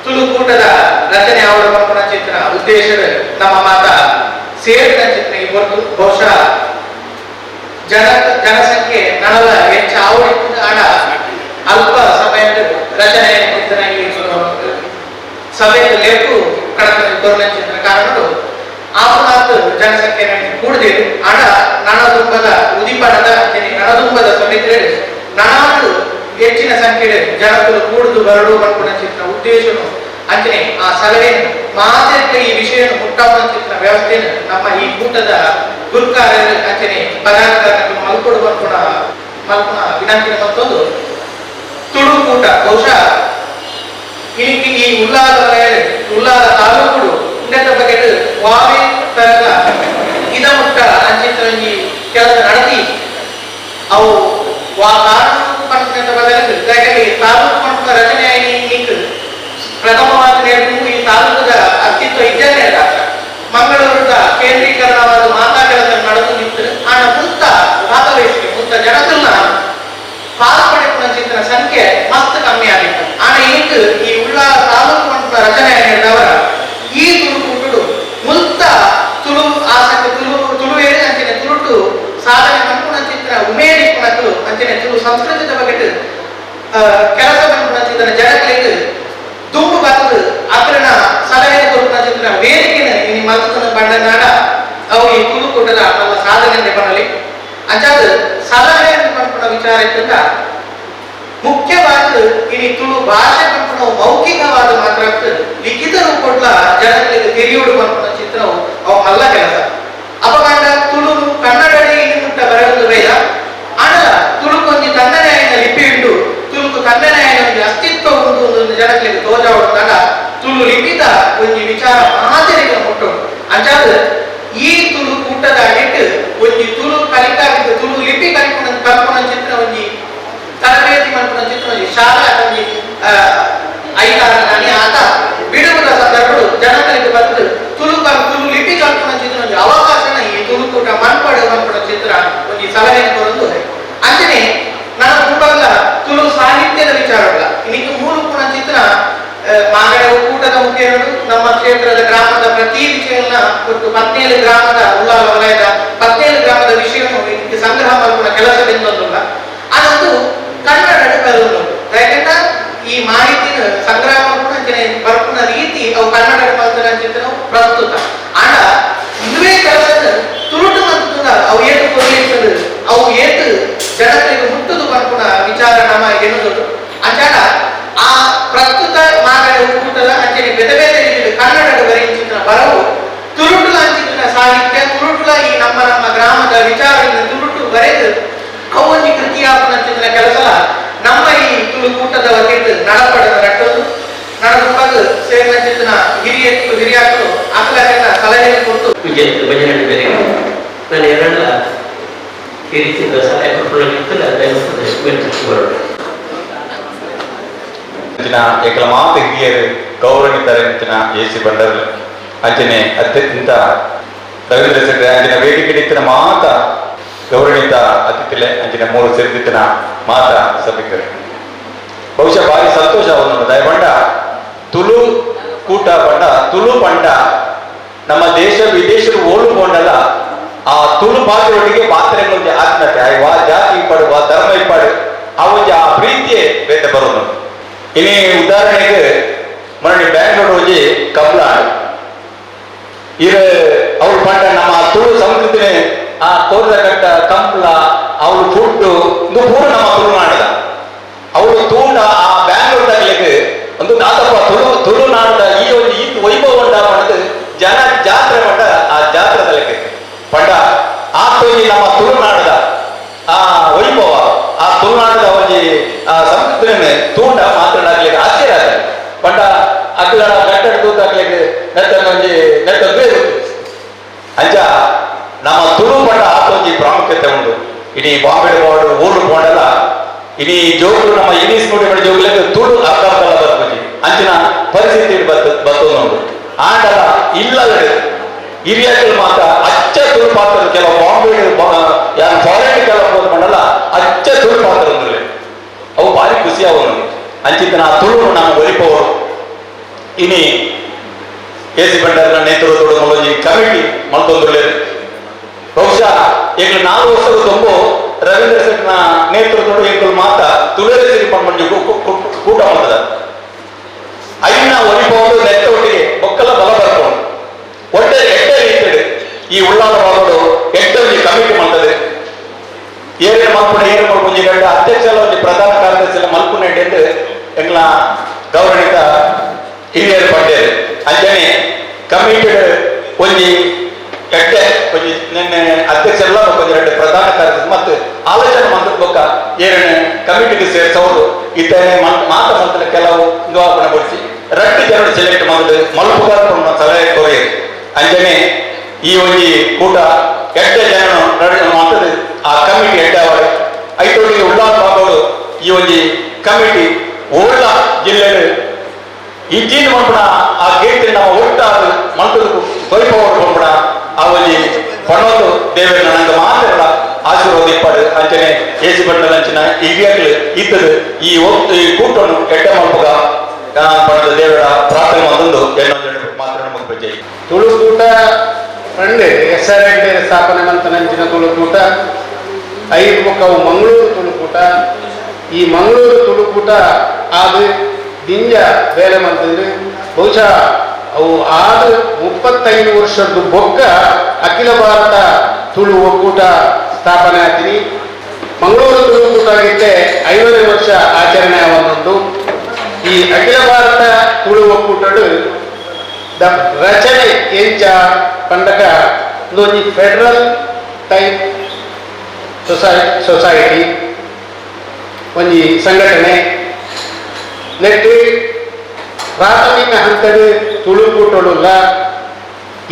ತುಳುಕೂಟದ ರಚನೆ ಆವಡ ಪನ್ಪುನ ಚಿತ್ರ ಉದ್ದೇಶ ನಮ್ಮ ಮಾತ ಸೇರಿದ ಚಿತ್ರ ಈ ಹೊರತು ಬಹುಶಃ ಜನಸಂಖ್ಯೆ ನನಲ ಹೆಚ್ಚು ಆವಡಿತ್ತು ಆಡ ಅಲ್ಪ ಸಮಯದ ರಚನೆ ಸಭೆಯ ಲೇಕು ಕಡತ ಚಿತ್ರ ಕಾರಣಗಳು ಆಪನಾತ್ ಜನಸಂಖ್ಯೆ ಕೂಡದೆ ಆಡ ನಣದುಂಬದ ಉದಿಪನದ ನಣದುಂಬದ ಸಮಿತಿ ನಣಾತು ಹೆಚ್ಚಿನ ಸಂಖ್ಯೆ ಜನಕರು ಕೂಡುದು ಬರಡು ಪನ್ಪುನ ಚಿತ್ರ ಉದ್ದೇಶನು ಅಂಚನೆ ಆ ಸಲಹೆಯನ್ನು ಮಾತೆಕ್ಕ ಈ ವಿಷಯವನ್ನು ಮುಟ್ಟಾವಣ ಚಿತ್ರ ವ್ಯವಸ್ಥೆಯನ್ನು ನಮ್ಮ ಈ ಕೂಟದ ಗುರುಕಾರರು ಅಂಚನೆ ಪದಾಧಿಕಾರಿಗಳು ಮಲ್ಕೊಡು ಪನ್ಪುನ ಮಲ್ಪುನ ವಿನಂತಿನ ಮತ್ತೊಂದು ತುಳು ಕೂಟ ಬಹುಶಃ ಈ ಉಲ್ಲಾಲ ಉಲ್ಲಾಲ ತಾಲೂಕುಡು ಉನ್ನತ ಬಗ್ಗೆ ವಾವಿ ತರದ ಇದ ಮುಟ್ಟ ಅಂಚಿತ್ರ ಈ ಕೆಲಸ ನಡೆದಿ ಅವು ವಾ ಕಾರಣ ಬದಲು ತಾಲೂಕು ಪನ್ಪುನ ರಚನೆ ಪ್ರಥಮವಾದ ಈ ತಾಲೂಕದ ಅಸ್ತಿತ್ವ ಇದ್ದೇನೆ ಮಂಗಳೂರದ ಕೇಂದ್ರೀಕರಣವಾದ ಮಾತಾಡೋದ ನಡೆದು ನಿಂತು ಆಣ ಮುಂತ ಭಾಗವಹಿಸಿ ಮುಂತ ಜನತನ್ನ ಪಾಲ್ಪಡೆಪುನ ಚಿತ್ರ ಸಂಖ್ಯೆ ಮಸ್ತ್ ಕಮ್ಮಿ ಆಗಿತ್ತು. ಆಣ ಈಗ ಈ ಉಳ್ಳಾಲ ತಾಲೂಕು ಪನ್ಪುನ ರಚನೆ ಹೇಳಿದವರ ಈ ತುಳುಕೂಟುಡು ಮುಲ್ತ ತುಳು ಆಸಕ್ತಿ ತುಳು ತುಳು ಹೇಳಿ ಅಂಚನೆ ತುಳುಟು ಸಾಧನೆ ಪನ್ಪುನ ಚಿತ್ರ ಉಮೇದಿಪ್ಪುನಕುಲು ಅಂಚನೆ ತುಳು ಸಂಸ್ಕೃತಿದ ಬಗ್ಗೆ ಕೆಲಸ ಪನ್ಪುನ ಚಿತ್ರ ಜನಗಳಿಗೆ ದುಂಬು ಬರ್ತದೆ ಅಕ್ರನ ಸಲಹೆ ಕೊಡುವ ಚಿತ್ರ ವೇದಿಕೆನ ಇನಿ ಮಲ್ತನ ಬಂಡನಾಡ ಅವು ಈ ತುಳುಕೂಟದ ನಮ್ಮ ಸಾಧನೆ ಬರಲಿ ಅಂಚಾದ ಸಲಹೆ ಪನ್ಪುನ ವಿಚಾರ ಇತ್ತಂದ ಮುಖ್ಯವಾದ ಇನಿ ತುಳು ಭಾಷೆ ಪನ್ಪುನ ಮೌಖಿಕವಾದ ಮಾತ್ರ ಲಿಖಿತ ರೂಪಡ್ಲ ಜನಗಳಿಗೆ ತೆರೆಯೋಡು ಪನ್ಪುನ ಚಿತ್ರವು ಅವು ಮಲ್ಲ ಕೆಲಸ. ಅಪಗಂಡ ತುಳು ಕನ್ನಡ ಇನಿ ಮುಟ್ಟ ಬರೆಯೊಂದು ಬೇಡ ಆಂಡ ತುಳುಕೊಂಜಿ ತನ್ನನೇ ಆಯಿನ ಲಿಪಿ ಉಂಟು ತುಳುಕು ತನ್ನನೇ ಆಯಿನ ಒಂದು ಅಸ್ತಿತ್ವ ಉಂಟು ಒಂದು ಜನಗಳಿಗೆ ತೋಜಾವುದಾಗ ತುಳು ಲಿಪಿತ ಒಂಜಿ ವಿಚಾರ ಮಾದರಿಗೆ ಮುಟ್ಟು ಅಂಚಾದ ಈ ತುಳು ಕೂಟದ ಅಡಿಟ್ ಒಂಜಿ ತುಳು ಕಲಿತಾ ತುಳು ಲಿಪಿ ಕಲಿಪುನ ಕಲ್ಪುನ ಚಿತ್ರ ಒಂಜಿ ತರಬೇತಿ ಮಲ್ಪುನ ಚಿತ್ರ ಒಂಜಿ ಶಾಲಾ ಒಂಜಿ ಐದಾರು ನಾನಿ ಆತ ಬಿಡುವುದ ಸಂದರ್ಭಗಳು ಜನಗಳಿಗೆ ಬಂದು ತುಳು ತುಳು ಲಿಪಿ ಕಲ್ಪುನ ಚಿತ್ರ ಒಂಜಿ ಅವಕಾಶನ ಈ ತುಳುಕೂಟ ಮನ್ಪಡೆ ಮನ್ಪಡ ಚಿತ್ರ ಒಂಜಿ ಸಲಹೆ ಕೊರೊಂದು ಅಂಚನೆ ನಾನು ತುಂಬಲ್ಲ ತುಳು ಸಾಹಿತ್ಯದ ವಿಚಾರವಲ್ಲ ಇನ್ನಿಗೆ ಮೂರು ಚಿತ್ರ ಮಾಗಡೆ ಒಕ್ಕೂಟದ ಮುಖೇನರು ನಮ್ಮ ಕ್ಷೇತ್ರದ ಗ್ರಾಮದ ಪ್ರತಿ ವಿಷಯವನ್ನ ಒಟ್ಟು 17 ಗ್ರಾಮದ ಉಳ್ಳಾಲ ವಲಯದ 17 ಗ್ರಾಮದ ವಿಷಯವನ್ನು ಇದಕ್ಕೆ ಸಂಗ್ರಹ ಮಾಡುವ ಕೆಲಸ ಬೆಂದೊಂದಿಲ್ಲ ಅದೊಂದು ಕನ್ನಡ ಬರುವುದು. ಯಾಕಂದ್ರೆ ಈ ಮಾಹಿತಿನ ಸಂಗ್ರಹ ಮಾಡ್ಕೊಂಡು ಬರ್ಪುನ ರೀತಿ ಅವು ಕನ್ನಡ ಮಾಡ್ತಾರೆ ಚಿತ್ರ ಪ್ರಸ್ತುತ ಆಂಡ ಇದುವೇ ಕೆಲಸ ತುಳುಟು ಮತ್ತು ಅವು ಏಟು ಕೊರಲಿರ್ತದೆ ಅವು ಏಟು ಜನರಿಗೆ ಮುಟ್ಟುದು ಪನ್ಪುನ ವಿಚಾರ ನಮ್ಮ ಎನ್ನುವುದು ಅಂಚಾಡ ಆ ಪ್ರಸ್ತುತ ಮಾಗಡೆ ಒಕ್ಕೂಟದ ಅಂಚನೆ ಬೇರೆ ಬೇರೆ ರೀತಿಯಲ್ಲಿ ಕನ್ನಡದ ಬರೆಯ ಬರವು ತುರುಟುಲ ಅಂಚಿನ ಸಾಹಿತ್ಯ ತುರುಟುಲ ಈ ನಮ್ಮ ನಮ್ಮ ಗ್ರಾಮದ ವಿಚಾರಗಳನ್ನು ತುರುಟು ಬರೆದು ಅವು ಒಂಜಿ ಕೃತಿಯಾಪನ ಚಿತ್ರ ಕೆಲಸ ನಮ್ಮ ಈ ತುಳುಕೂಟದ ವತಿಯಿಂದ ನಡಪಡದ ನಟ್ಟದು ನಡೆದುಪಾಗ ಸೇರಿನ ಚಿತ್ರ ಹಿರಿಯ ಹಿರಿಯಾಕರು ಆಕಲಾಕನ ಸಲಹೆ ಕೊಟ್ಟು ಭಜನೆ ಬೇರೆ ನಾನು ಎರಡಲ್ಲ ಈ ರೀತಿ ಸಲಹೆ ಕೊಟ್ಟು ಅಂಚಿನ ಏಕಲ ಮಾತ ಹಿರಿಯರು ಗೌರವಿತರ ಅಂಚಿನ ಎ ಸಿ ಬಂಡರ್ ಅಂಚನೆ ಅತ್ಯಂತ ರವೀಂದ್ರ ಶೆಟ್ಟಿ ಅಂಚಿನ ವೇದಿಕೆ ಇತ್ತಿನ ಮಾತ ಗೌರವಿತ ಅತಿಥಿಲೆ ಅಂಚಿನ ಮೂರು ಸೇರಿದಿತ್ತಿನ ಮಾತ ಸಭಿಕರು ಬಹುಶಃ ಭಾರಿ ಸಂತೋಷ ಒಂದು ದಯಬಂಡ ತುಳು ಕೂಟ ಬಂಡ ತುಳು ಪಂಡ ನಮ್ಮ ದೇಶ ವಿದೇಶದ ಓಲು ಕೊಂಡಲ್ಲ ಆ ತುಳು ಪಾತ್ರೆಯೊಟ್ಟಿಗೆ ಪಾತ್ರೆಗಳೊಂದು ಆತ್ಮತೆ ವಾ ಜಾತಿ ಇಪ್ಪಾಡು ವಾ ಧರ್ಮ ಇಪ್ಪಾಡು ಆ ಒಂಜಿ ಆ ಪ್ರೀತಿಯೇ ಬೇತೆ ಬರೋದು. ಇನಿ ಉದಾಹರಣೆಗೆ ಮೊನ್ನೆ ಬ್ಯಾಂಗ್ಳೂರ್ ಹೋಗಿ ಕಬ್ಲ ಇರ ಅವ್ರು ಪಂಡ ನಮ್ಮ ತುಳು ಸಂಸ್ಕೃತಿನೇ ಆ ಕೋರ್ದ ಕಟ್ಟ ಕಂಪ್ಲ ಅವ್ರು ಫುಡ್ ಇದು ಪೂರ ನಮ್ಮ ತುಳುನಾಡದ ಅವರು ತೂಂಡ ಆ ಬ್ಯಾಂಗ್ಳೂರ್ ತಗಲಿಕ್ಕೆ ಒಂದು ದಾತಪ್ಪ ತುಳು ತುಳುನಾಡದ ಈ ಒಂದು ಈ ವೈಭವ ಉಂಡ ಪಂಡದು ಜನ ಜಾತ್ರೆ ಪಂಡ ಆ ಜಾತ್ರೆ ತಲೆಗೆ ಪಂಡ ಆ ತೊಂಜಿ ನಮ್ಮ ತುಳುನಾಡದ ಆ ವೈಭವ ಆ ತುಳುನಾಡದ ಒಂಜಿ ಆ ಸಂಸ್ಕೃತಿನೇ ತೂಂಡ ಮಾತನಾಡಲಿಕ್ಕೆ ಆಶ್ಚರ್ಯ ಆದ ಪಂಡ ಅಗ್ಲ ಇನಿ ಬಾಂಬೆ ಬೋರ್ಡ್ ಊರು ಪೋಂಡಲ ಇನಿ ಜೋಕುಲು ನಮ್ಮ ಇಂಗ್ಲೀಷ್ ಮೀಡಿಯಂ ಜೋಕುಲೆಗ್ ತುಳು ಅರ್ಥ ಅರ್ಥಲ ಬರ್ಪುಜಿ ಅಂಚಿನ ಪರಿಸ್ಥಿತಿ ಬತ್ತು ನೋಡು. ಆಂಡಲ ಇಲ್ಲದ ಹಿರಿಯಕಲು ಮಾತ್ರ ಅಚ್ಚ ತುಳು ಪಾತ್ರ ಕೆಲವು ಬಾಂಬೆ ಯಾರು ಫಾರಿನ್ ಕೆಲವು ಹೋದ್ ಅಚ್ಚ ತುಳು ಪಾತ್ರ ಅವು ಭಾರಿ ಖುಷಿ ಅವನು ಅಂಚಿತನ ಆ ತುಳು ನಾವು ಒಲಿಪವರು. ಇನಿ ಎ ಸಿ ಭಂಡಾರನ ನೇತೃತ್ವದ ಮೂಲೊಂಜಿ ಕಮಿಟಿ ಮಲ್ತೊಂದುಲ್ಲೆರ್. ಬಹುಶಃ ಎಂಕ್ಲು 4 ವರ್ಷದ ತುಂಬು ರವೀಂದ್ರ ಶೆಟ್ಟಿನ ನೇತೃತ್ವದ ಎಂಕುಲು ಮಾತ ತುಳುವೆರೆ ಸಿರಿ ಪಂಡ್ಪುನ ಕೂಟ ಮಲ್ತದ. ಐನ ಒಲಿಪವರು ನೆತ್ತ ಒಟ್ಟಿಗೆ ಬೊಕ್ಕಲ ಬಲ ಬರ್ಪುಂಡು. ಒಟ್ಟೆ ಎಡ್ಡೆ ರೀತಿಡ್ ಈ ಉಳ್ಳಾಲ ಭಾಗಡು ಎಡ್ಡೆ ಒಂಜಿ ಕಮಿಟಿ ಮಲ್ತದೆ. ಏರೆ ಮಲ್ಪುನ ಏರೆ ಮಲ್ಪುಂಜಿ ಗಂಡ ಅಧ್ಯಕ್ಷಲ ಒಂಜಿ ಪ್ರಧಾನ ಕಾರ್ಯದರ್ಶಿ ಮಲ್ಪುನ ಎಡ್ಡೆ ಎಂಕ್ಲ ಗೌರವಿತ ಹಿರಿಯರು ಪಂಡೇರು. ಅಂಚನೆ ಕಮಿಟಿ ಒಂಜಿ ಎಡ್ಡೆ ಒಂಜಿ ನಿನ್ನೆ ಅಧ್ಯಕ್ಷರೆಲ್ಲ ಒಂಜಿ ಎರಡು ಪ್ರಧಾನ ಕಾರ್ಯದರ್ಶಿ ಮತ್ತು ಆಲೋಚನೆ ಮಂತ್ರಿ ಬೊಕ್ಕ ಏರನೆ ಕಮಿಟಿಗೆ ಸೇರ್ಸವರು ಇತ್ತನೆ ಮಾತ ಮಂತ್ರ ಕೆಲವು ಇಂದು ಪಡಿಸಿ ರಡ್ಡು ಜನರು ಸೆಲೆಕ್ಟ್ ಮಾಡಿದ್ ಮಲ್ಪುಗಾರ್ ಸಲಹೆ ಕೊರೆಯರು. ಅಂಚನೆ ಈ ಒಂಜಿ ಕೂಟ ಎಡ್ಡೆ ಜನರು ಮಾತದ ಆ ಕಮಿಟಿ ಎಡ್ಡೆ ಅವರು ಐತೊಟ್ಟಿಗೆ ಉಳ್ಳಾಲ ಭಾಗಗಳು ಈ ಒಂಜಿ ಕಮಿಟಿ ಉಳ್ಳ ಜಿಲ್ಲೆ ಇಜ್ಜಿನ ಮಲ್ಪುನ ಆ ಕೀರ್ತಿ ನಮ್ಮ ಒಟ್ಟಾದ ಮಂತ್ರದ ಕೊಯ್ಪವರು ಪಂಪುನ ಆ ಒಂಜಿ ಪಣೊಂದು ದೇವರ ನಂಗೆ ಮಾತ್ರ ಆಶೀರ್ವಾದ ಇಪ್ಪಾಡು. ಅಂಚನೆ ಎ ಸಿ ಬಂಡಲ ಅಂಚಿನ ಹಿರಿಯರ್ಲು ಇತ್ತದು ಈ ಕೂಟವನ್ನು ಎಡ್ಡೆ ಮಲ್ಪುಗ ಪಣದ ದೇವರ ಪ್ರಾರ್ಥನೆ ಒಂದೊಂದು ಎನ್ನೊಂದು ಮಾತ್ರ ನಮಗೆ ಜೈ. ತುಳುಕೂಟ ಪಂಡೆ ಎಸ್ ಆರ್ ಎಡ್ ಸ್ಥಾಪನೆ ಮಂತನಂಚಿನ ತುಳುಕೂಟ ಐದು ಬೊಕ್ಕವು ಮಂಗಳೂರು ತುಳುಕೂಟ. ಈ ಮಂಗಳೂರು ತುಳುಕೂಟ ಆದ ದಿಂಜ ಬೇಲೆ ಮಂತಂದ್ರೆ ಬಹುಶಃ ಅವು ಆದ 35 ವರ್ಷದ ಬೊಕ್ಕ ಅಖಿಲ ಭಾರತ ತುಳು ಒಕ್ಕೂಟ ಸ್ಥಾಪನೆ ಆಗ್ತೀನಿ. ಮಂಗಳೂರು ತುಳುಕೂಟ ಆಗಿದ್ದೆ 50ನೇ ವರ್ಷ ಆಚರಣೆ ಒಂದೊಂದು. ಈ ಅಖಿಲ ಭಾರತ ತುಳು ಒಕ್ಕೂಟಡು the ರಚನೆ ಎಂಚ ಪಂಡಕ ಒಂಜಿ federal type society ಒಂಜಿ ಸಂಘಟನೆ ನೆಟ್ಟು ಪ್ರಾಥಮಿಕ ಹಂತದ ತುಳುಕೂಟಳುಲ್ಲ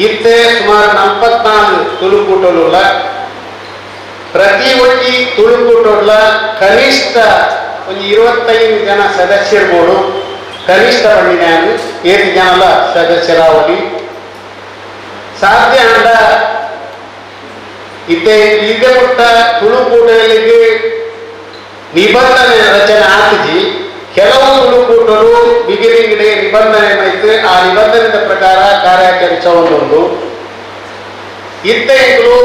ಇತ್ತೆ ಸುಮಾರು 44 ತುಳುಕೂಟಳುಲ್ಲ. ಪ್ರತಿ ಒಂಜಿ ತುಳುಕೂಟುಲ್ಲ ಕನಿಷ್ಠ ಒಂಜಿ 25 ಜನ ಸದಸ್ಯರುಗಳು ಕನಿಷ್ಠ ಪಂಡಿನ 7 ಜನಲ ಸದಸ್ಯರಾವಲಿ ಸಾಧ್ಯ ಅಂಡ ಇತ್ತೆ ಈಗ ಕೊಟ್ಟ ತುಳುಕೂಟಗಳಿಗೆ ನಿಬಂಧನೆ ರಚನೆ ಆತಿಜಿ. ಕೆಲವು ತುಳುಕೂಟರು ಬಿಗಿನಿಂಗ್ ನಿಬಂಧನೆ ಐತೆ, ಆ ನಿಬಂಧನೆಯ ಪ್ರಕಾರ ಕಾರ್ಯಾಚರಿಸುವಂತುಂಡು. ಇತ್ತೆಗಳು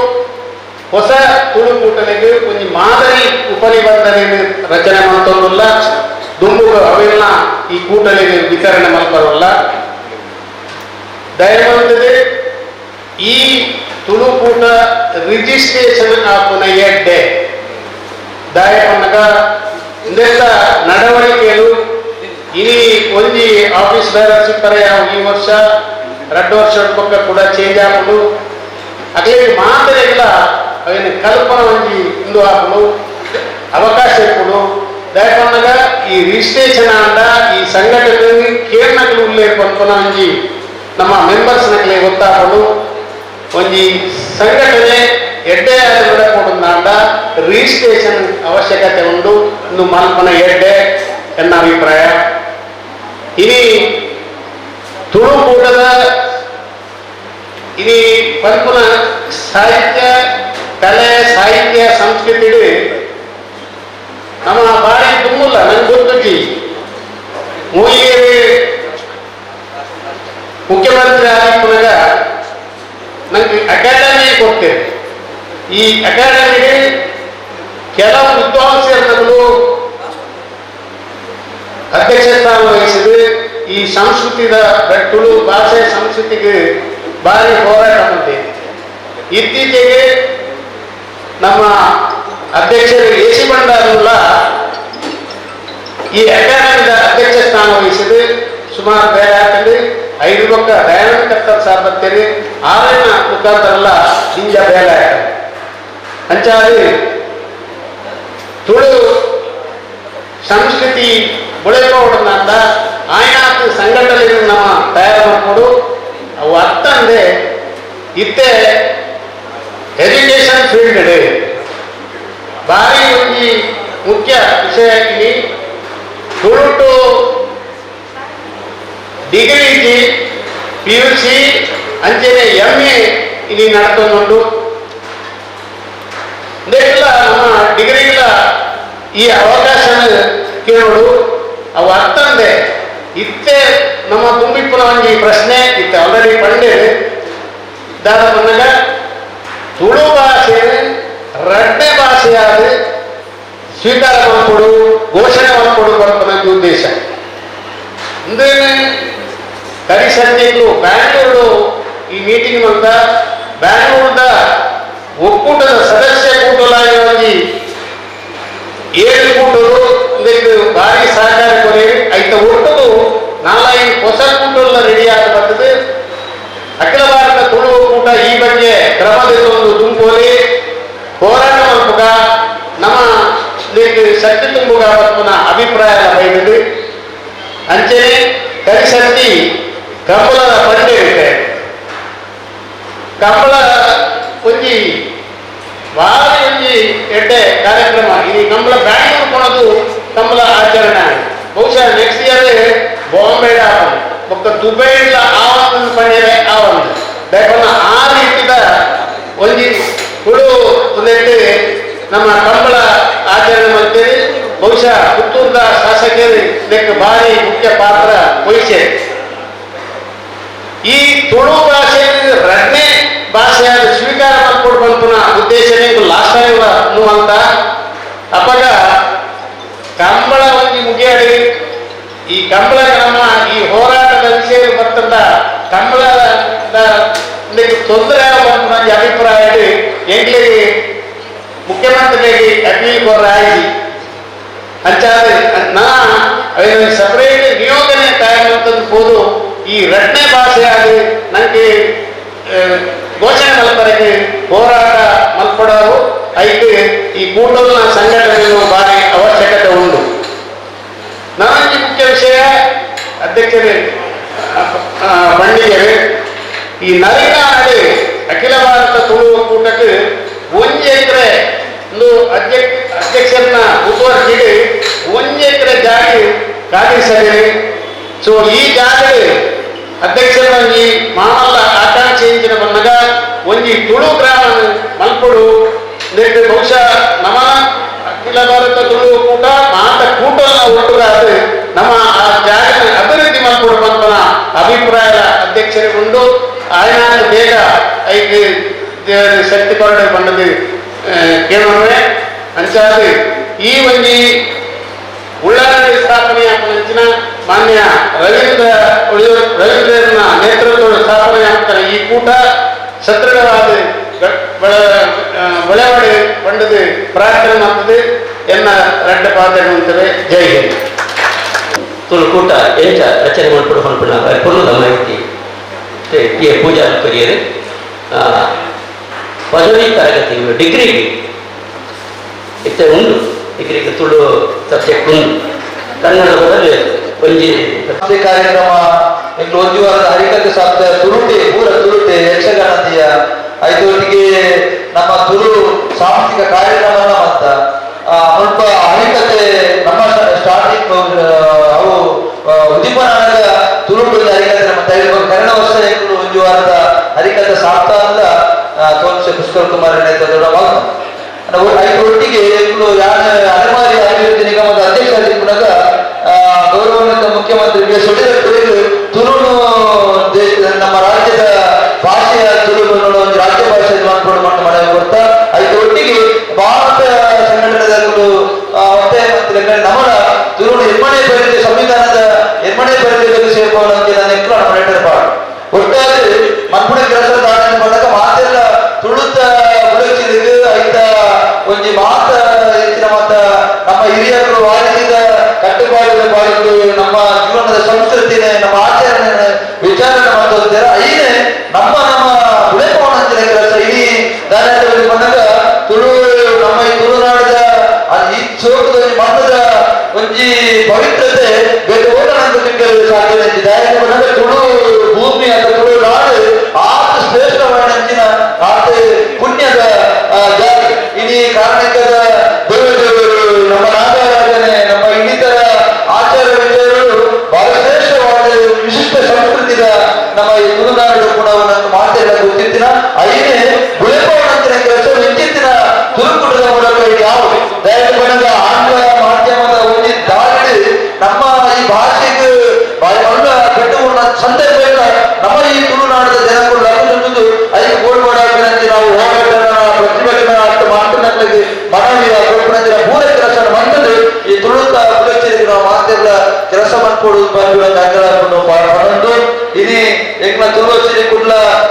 ಹೊಸ ತುಳುಕೂಟಲಿಗೆ ಒಂಜಿ ಮಾದರಿ ಉಪನಿಬಂಧನೆ ರಚನೆ ಮಾಡ್ತೊಂದುಲ್ಲ. ದುಂಬುಗ ಅವೆಲ್ಲ ಈ ಕೂಟಲಿಗೆ ವಿತರಣೆ ಮಲ್ಪರಲ್ಲ. ದಯಮಾಡಿ ಈ ತುಳುಕೂಟ ರಿಜಿಸ್ಟ್ರೇಷನ್ ಆಪುನ ಎಡ್ಡೆ ದಯಪನ್ನಗ ಇಂದೆಲ್ಲ ನಡವಳಿಕೆಗಳು ಇನಿ ಒಂಜಿ ಆಫೀಸ್ ಬೇರರ್ ಸಿಕ್ಕರೆ ಈ ವರ್ಷ 2 ವರ್ಷ ಪಕ್ಕ ಕೂಡ ಚೇಂಜ್ ಆಪುಂಡು. ಅಗಲೇ ಮಾತ್ರ ಅವೇನು ಕಲ್ಪನೆ ಒಂಜಿ ಇಂದು ಆಪುಂಡು ಅವಕಾಶ ಇಪ್ಪುಂಡು. ದಯಪನ್ನಗ ಈ ರಿಜಿಸ್ಟ್ರೇಷನ್ ಅಂಡ ಈ ಸಂಘಟನೆ ಕೇರ್ನಕಲು ಉಲ್ಲೇಖ ಪನ್ಪುನ ಒಂಜಿ ನಮ್ಮ ಮೆಂಬರ್ಸ್ ನಕಲೆ ಗೊತ್ತಾಪುಂಡು. ಒಂಜಿ ಸಂಘಟನೆ ಎಡ್ಡೆ ನಡಪುಂಡ ರಿಜಿಸ್ಟ್ರೇಷನ್ ಅವಶ್ಯಕತೆ ಉಂಡು ಇಂದು ಮಲ್ಪನ ಎಡ್ಡೆ ಎನ್ನ ಅಭಿಪ್ರಾಯ. ಇನಿ ತುಳುಕೂಟದ ಇನಿ ಪನ್ಪುನ ಸಾಹಿತ್ಯ ಕಲೆ ಸಾಹಿತ್ಯ ಸಂಸ್ಕೃತಿ ನಮ್ಮ ಬಾರಿ ತುಂಬುಲ್ಲ ನಂಗೆ ಗೊತ್ತುಜಿ. ಮೂಲಿಗೆ ಮುಖ್ಯಮಂತ್ರಿ ಆದಿಪ್ಪುನಗ ನಂಗೆ ಅಕಾಡೆಮಿ ಕೊಡ್ತೇವೆ. ಈ ಅಕಾಡೆಮಿಗೆ ಕೆಲವು ವಿದ್ವಾಂಸರು ಅಧ್ಯಕ್ಷ ಸ್ಥಾನ ವಹಿಸಿದ ಈ ಸಂಸ್ಕೃತಿದ ತುಳು ಭಾಷೆ ಸಂಸ್ಕೃತಿಗೆ ಭಾರಿ ಹೋರಾಟ ಮಾಡಿದೆ. ಇತ್ತೀಚೆಗೆ ನಮ್ಮ ಅಧ್ಯಕ್ಷರು ಎ ಸಿ ಭಂಡಾರುಲ್ಲ ಈ ಅಕಾಡೆಮಿದ ಅಧ್ಯಕ್ಷ ಸ್ಥಾನ ವಹಿಸಿದ ಸುಮಾರು ಬೇರೆ ಹಾಕಲಿ 5 ಪಕ್ಕ ದಯಾನಂದ ಕರ್ತರ್ ಸಾರ್ ಬರ್ತೀರಿ ಆರನ್ನ ಮುಖಾಂತರಲ್ಲ ಹಿಂಜ ಬೇಲೆ ಹಾಕಲಿ ಅಂಚಾದಿ ತುಳು ಸಂಸ್ಕೃತಿ ಬೆಳೆಯೋಡಂತ ಆಯಾತ ಸಂಘಟನೆ ನಮ್ಮ ತಯಾರು ಮಾಡಿಕೊಡು. ಅವು ಅತ್ತಂದೆ ಇತ್ತೆ ಎಜುಕೇಶನ್ ಫೀಲ್ಡ್ ಭಾರಿ ಒಂಜಿ ಮುಖ್ಯ ವಿಷಯ ಇಲ್ಲಿ ತುಳುಟು ಡಿಗ್ರಿ ಇಜ್ಜಿ P U C ಅಂಚನೆ ಎಂ ಎ ಇಲ್ಲಿ ನಡತೊಂದುಂಡು. ಇಂದೆಲ್ಲ ನಮ್ಮ ಡಿಗ್ರಿಗಳ ಈ ಅವಕಾಶನ ಕೇಳೋಡು ಅವು ಅರ್ಥಂದೆ ಇತ್ತೆ ನಮ್ಮ ತುಂಬಿಪ್ಪುನ ಒಂಜಿ ಪ್ರಶ್ನೆ ಇತ್ತೆ ಆಲ್ರೆಡಿ ಪಂಡೆ ದಾದ ಬಂದಾಗ ತುಳು ಭಾಷೆ ರಡ್ಡೆ ಭಾಷೆಯಾದ ಸ್ವೀಕಾರ ಮಾಡಿಕೊಡು ಘೋಷಣೆ ಮಾಡಿಕೊಡು ಅಂತ ಉದ್ದೇಶ. ಇಂದೇನೆ ಕರಿಸಂಜೆಗಳು ಬ್ಯಾಂಗ್ಳೂರು ಈ ಮೀಟಿಂಗ್ ಅಂತ ಬ್ಯಾಂಗ್ಳೂರ್ದ ಒಕ್ಕೂಟದ ಸದಸ್ಯ ಕೂಟಲಾಗಿ 7 ಕೂಟರು ಇದಕ್ಕೆ ಭಾರಿ ಸಹಕಾರ ಕೊರೆ ಐತ ಒಟ್ಟು 4 ಹೊಸ ಕೂಟಲ್ಲ ರೆಡಿ ಆಗಿ ಬರ್ತದೆ. ಅಖಿಲ ಭಾರತ ತುಳು ಒಕ್ಕೂಟ ಈ ಬಗ್ಗೆ ಕ್ರಮದಿಂದ ತುಂಬೋಲಿ ಹೋರಾಟ ಮಲ್ಪುಗ ನಮ್ಮ ಇದಕ್ಕೆ ಶಕ್ತಿ ತುಂಬುಗ ಪನ್ಪುನ ಅಭಿಪ್ರಾಯ ಬೈದಿದೆ. ಅಂಚನೆ ಕರಿಸಂತಿ ಕಂಬಳದ ಪಂಡೆ ಇರುತ್ತೆ. ಕಂಬಳ ಒಂಜಿ ಭಾರಿ ಒಂಜಿ ಎಡ್ಡೆ ಕಾರ್ಯಕ್ರಮ. ಈ ಕಂಬಳ ಬ್ಯಾಂಗ್ಳೂರು ಕೊನದು ಕಂಬಳ ಆಚರಣೆ. ಬಹುಶಃ ನೆಕ್ಸ್ಟ್ ಇಯರ್ ಬಾಂಬೆ ಆವನ್ ಬೊಕ್ಕ ದುಬೈಲ ಆವನ್ ಪಂಡೆರೆ ಆವನ್ ದಯಪನ್ನ ಆ ರೀತಿದ ಒಂಜಿ ತುಳು ಒಂದೆಡ್ಡೆ ನಮ್ಮ ಕಂಬಳ ಆಚರಣೆ ಮಾಡ್ತೇವೆ. ಬಹುಶಃ ಪುತ್ತೂರ್ದ ಶಾಸಕರು ಇದಕ್ಕೆ ಭಾರಿ ಮುಖ್ಯ ಪಾತ್ರ ವಹಿಸಿ ಈ ತುಳು ಭಾಷೆ ರಡ್ನೇ ಭಾಷೆಯಾದ ಸ್ವೀಕಾರ ಮಾಡಿಕೊಡು ಪನ್ಪುನ ಉದ್ದೇಶನೇ ಲಾಸ್ಟ್ ಟೈಮ್ ಅಂತ ಅಪಗ ಕಂಬಳ ಒಂಜಿ ಮುಗಿಯಾಡಿ ಈ ಕಂಬಳ ನಮ್ಮ ಈ ಹೋರಾಟದ ವಿಷಯ ಬರ್ತಂದ ಕಂಬಳದ ತೊಂದರೆ ಪನ್ಪುನ ಅಭಿಪ್ರಾಯ ಎಂಗ್ಲಿಗೆ ಮುಖ್ಯಮಂತ್ರಿಗೆ ಅಪೀಲ್ ಕೊರ್ರ ಆಯ್ತು. ಅಂಚಾದ ನಾ ಸಪರೇಟ್ ನಿಯೋಗನೆ ತಯಾರು ಹೋದು ಈ ರಡ್ನೇ ಭಾಷೆಯಾದ ನನಗೆ ಘೋಷಣೆ ಮಲ್ಪರಕ್ಕೆ ಹೋರಾಟ ಮಲ್ಪಡೋರು ಐತೆ ಈ ಕೂಟದ ಸಂಘಟನೆಯನ್ನು ಭಾರಿ ಅವಶ್ಯಕತೆ ಉಂಟು. ನನಗೆ ಮುಖ್ಯ ವಿಷಯ ಅಧ್ಯಕ್ಷರೇ ಬಂಡಿಗೆರೆ ಈ ನರಿನಾಡು ಅಖಿಲ ಭಾರತ ತುಳು ಒಕ್ಕೂಟಕ್ಕೆ 1 ಎಕರೆ ಒಂದು ಅಧ್ಯಕ್ಷರನ್ನ ಮುತುವರ್ಜಿಗೆ 1 ಎಕರೆ ಜಾಗ ಕಾದಿಸಲಿ. ಸೊ ಈ ಜಾಗ ಅಧ್ಯಕ್ಷರ ಮಾಮಲ್ಲ ಆಕಾಂಕ್ಷೆ ಇಂಚಿನ ಬಂದಾಗ ಒಂಜಿ ತುಳು ಗ್ರಾಮ ಮಲ್ಪಡು ಬಹುಶಃ ನಮ್ಮ ಅಖಿಲ ಭಾರತ ತುಳು ಒಕ್ಕೂಟ ಮಾತ ಕೂಟ ಒಟ್ಟುಗಾದ ನಮ್ಮ ಆ ಜಾಗ ಅಭಿವೃದ್ಧಿ ಮಲ್ಪಡು ಪನ್ಪನ ಅಭಿಪ್ರಾಯ ಅಧ್ಯಕ್ಷರಿಗೆ ಉಂಡು. ಆಯನ ಬೇಗ ಐದು ಶಕ್ತಿ ಕೊರಡೆ ಬಂದದ್ದು ಕೇಳೋಣ. ಅಂಚಾದ ಈ ಒಂಜಿ ಉಳ್ಳಾಗಡ್ಡಿ ಸ್ಥಾಪನೆಯ ಮುಂಚಿನ ಮಾನ್ಯ ರವೀಂದ್ರನ ನೇತೃತ್ವದ ಸ್ಥಾಪನೆ ಆಗ್ತಾರೆ ಈ ಕೂಟ ಸದೃಢವಾದ ಬೆಳವಣಿಗೆ ಪಂಡದು ಪ್ರಾರ್ಥನೆ ಮಾಡ್ತದೆ ಎನ್ನ ರಡ್ಡ ಪಾತ್ರ. ಜೈ ಹಿಂದ್. ತುಳು ಕೂಟ ಎಂಚ ರಚನೆ ಮಾಡ್ಕೊಂಡು ಪನ್ಪುನ ಪೊರ್ಲುದ ಮಾಹಿತಿ ಟಿ ಎ ಪೂಜಾ ಕೊರಿಯರು. ಪದವಿ ತರಗತಿ ಡಿಗ್ರಿಗೆ ಇತ್ತೆ ಉಂಡು ಡಿಗ್ರಿಗೆ ತುಳು ಸಬ್ಜೆಕ್ಟ್ ಉಂಡು ಕನ್ನಡ ಬದಲು ಒಂಜಿ ಕಾರ್ಯಕ್ರಮ ಒಂಜಿ ವಾರದ ಹರಿಕತೆ ಸಾಪ್ತ ತುಳುಟೆ ಪೂರ ತುಳುಟೆ ಯಕ್ಷಗಾನದಿಯ ಐದೊಟ್ಟಿಗೆ ನಮ್ಮ ತುಳು ಸಾಂಸ್ಕೃತಿಕ ಕಾರ್ಯಕ್ರಮ ಅಂತ ಸ್ವಲ್ಪ ಹರಿಕತೆ ನಮ್ಮ ಸ್ಟಾರ್ಟಿಂಗ್ ಅವು ಉದ್ದೀಪನ ತುಳುಟು ಹರಿಕತೆ ನಮ್ಮ ಕನ್ನಡ ವರ್ಷ ಒಂಜಿ ವಾರದ ಹರಿಕತೆ ಸಾಪ್ತ ಅಂತ ತೋನ್ಸೆ ಪುಷ್ಕರ್ ಕುಮಾರ್ ನೇತೃತ್ವದ ಐದೊಟ್ಟಿಗೆ ಯಾರು ಅಲೆಮಾರಿ ಅಭಿವೃದ್ಧಿ ನಿಗಮದ ಅಧ್ಯಕ್ಷರಾಗಿದ್ದಾಗ ಗೌರವಾನ್ವಿತ ಮುಖ್ಯಮಂತ್ರಿ ಬಿ ಎಸ್ ಯಡಿಯೂರಪ್ಪರಿಗೆ ತುಳುನು ದೇಶ ನಮ್ಮ ರಾಜ್ಯದ ಭಾಷೆಯ ತುಳು ಒಂದು ರಾಜ್ಯ ಭಾಷೆ ಮಾಡ್ಕೊಂಡು ಮನವಿ ಕೊಡ್ತಾ ಐದೊಟ್ಟಿಗೆ ಭಾರತ ಸಂಘಟನೆಗಳು ಒತ್ತಾಯ ಮಾಡ್ತಾರೆ ನಮ್ಮ ತುಳು ಎಮ್ಮನೆ ಪರಿಧಿ ಸಂವಿಧಾನದ ಎಮ್ಮನೆ ಪರಿಧಿಗೆ ಸೇರ್ಕೊಳ್ಳೋಕೆ ನನ್ನ ನಮ್ಮ ಪಾಡು ಒಟ್ಟಾರೆ ಮನ್ಪುಣ ಕೆಲಸ ಬಂದಾಗ ಮಾತೆಲ್ಲ ತುಳುತ ಉಳಿಸಿದ ಐತ ಒಂಜಿ ಮಾತ ಹೆಚ್ಚಿನ ಮಾತ ನಮ್ಮ ಹಿರಿಯರು ವಾದಿಸಿದ ಕಟ್ಟುಪಾಡುಗಳ ಪಾಡಿದ್ದು ನಮ್ಮ ಜೀವನದ ಸಂಸ್ಕೃತಿನೇ ನಮ್ಮ ಆಚರಣೆ ವಿಚಾರಣೆ ಮಾಡ್ತಾರೆ. ಐನೇ ನಮ್ಮ ನಮ್ಮ ಉಳಿಪವನ ಕೆಲಸ ಇಡೀ ದಾರಿ ಬಂದಾಗ ತುಳು ನಮ್ಮ ಈ ತುಳುನಾಡಿದ ಈ ಸೋಕದ ಮಣ್ಣದ ಒಂಜಿ ಪವಿತ್ರತೆ ಬೇರೆ ಓದನಂತ ಸಾಧ್ಯ ದಾರಿ ಬಂದಾಗ ತುಳು ಭೂಮಿ ಅಥವಾ ತುಳು ನಾಡು ಆತ ಶ್ರೇಷ್ಠವಾದ ಆತ ಪುಣ್ಯದ ಜಾತಿ. ಇಡೀ ಕಾರಣಕ್ಕದ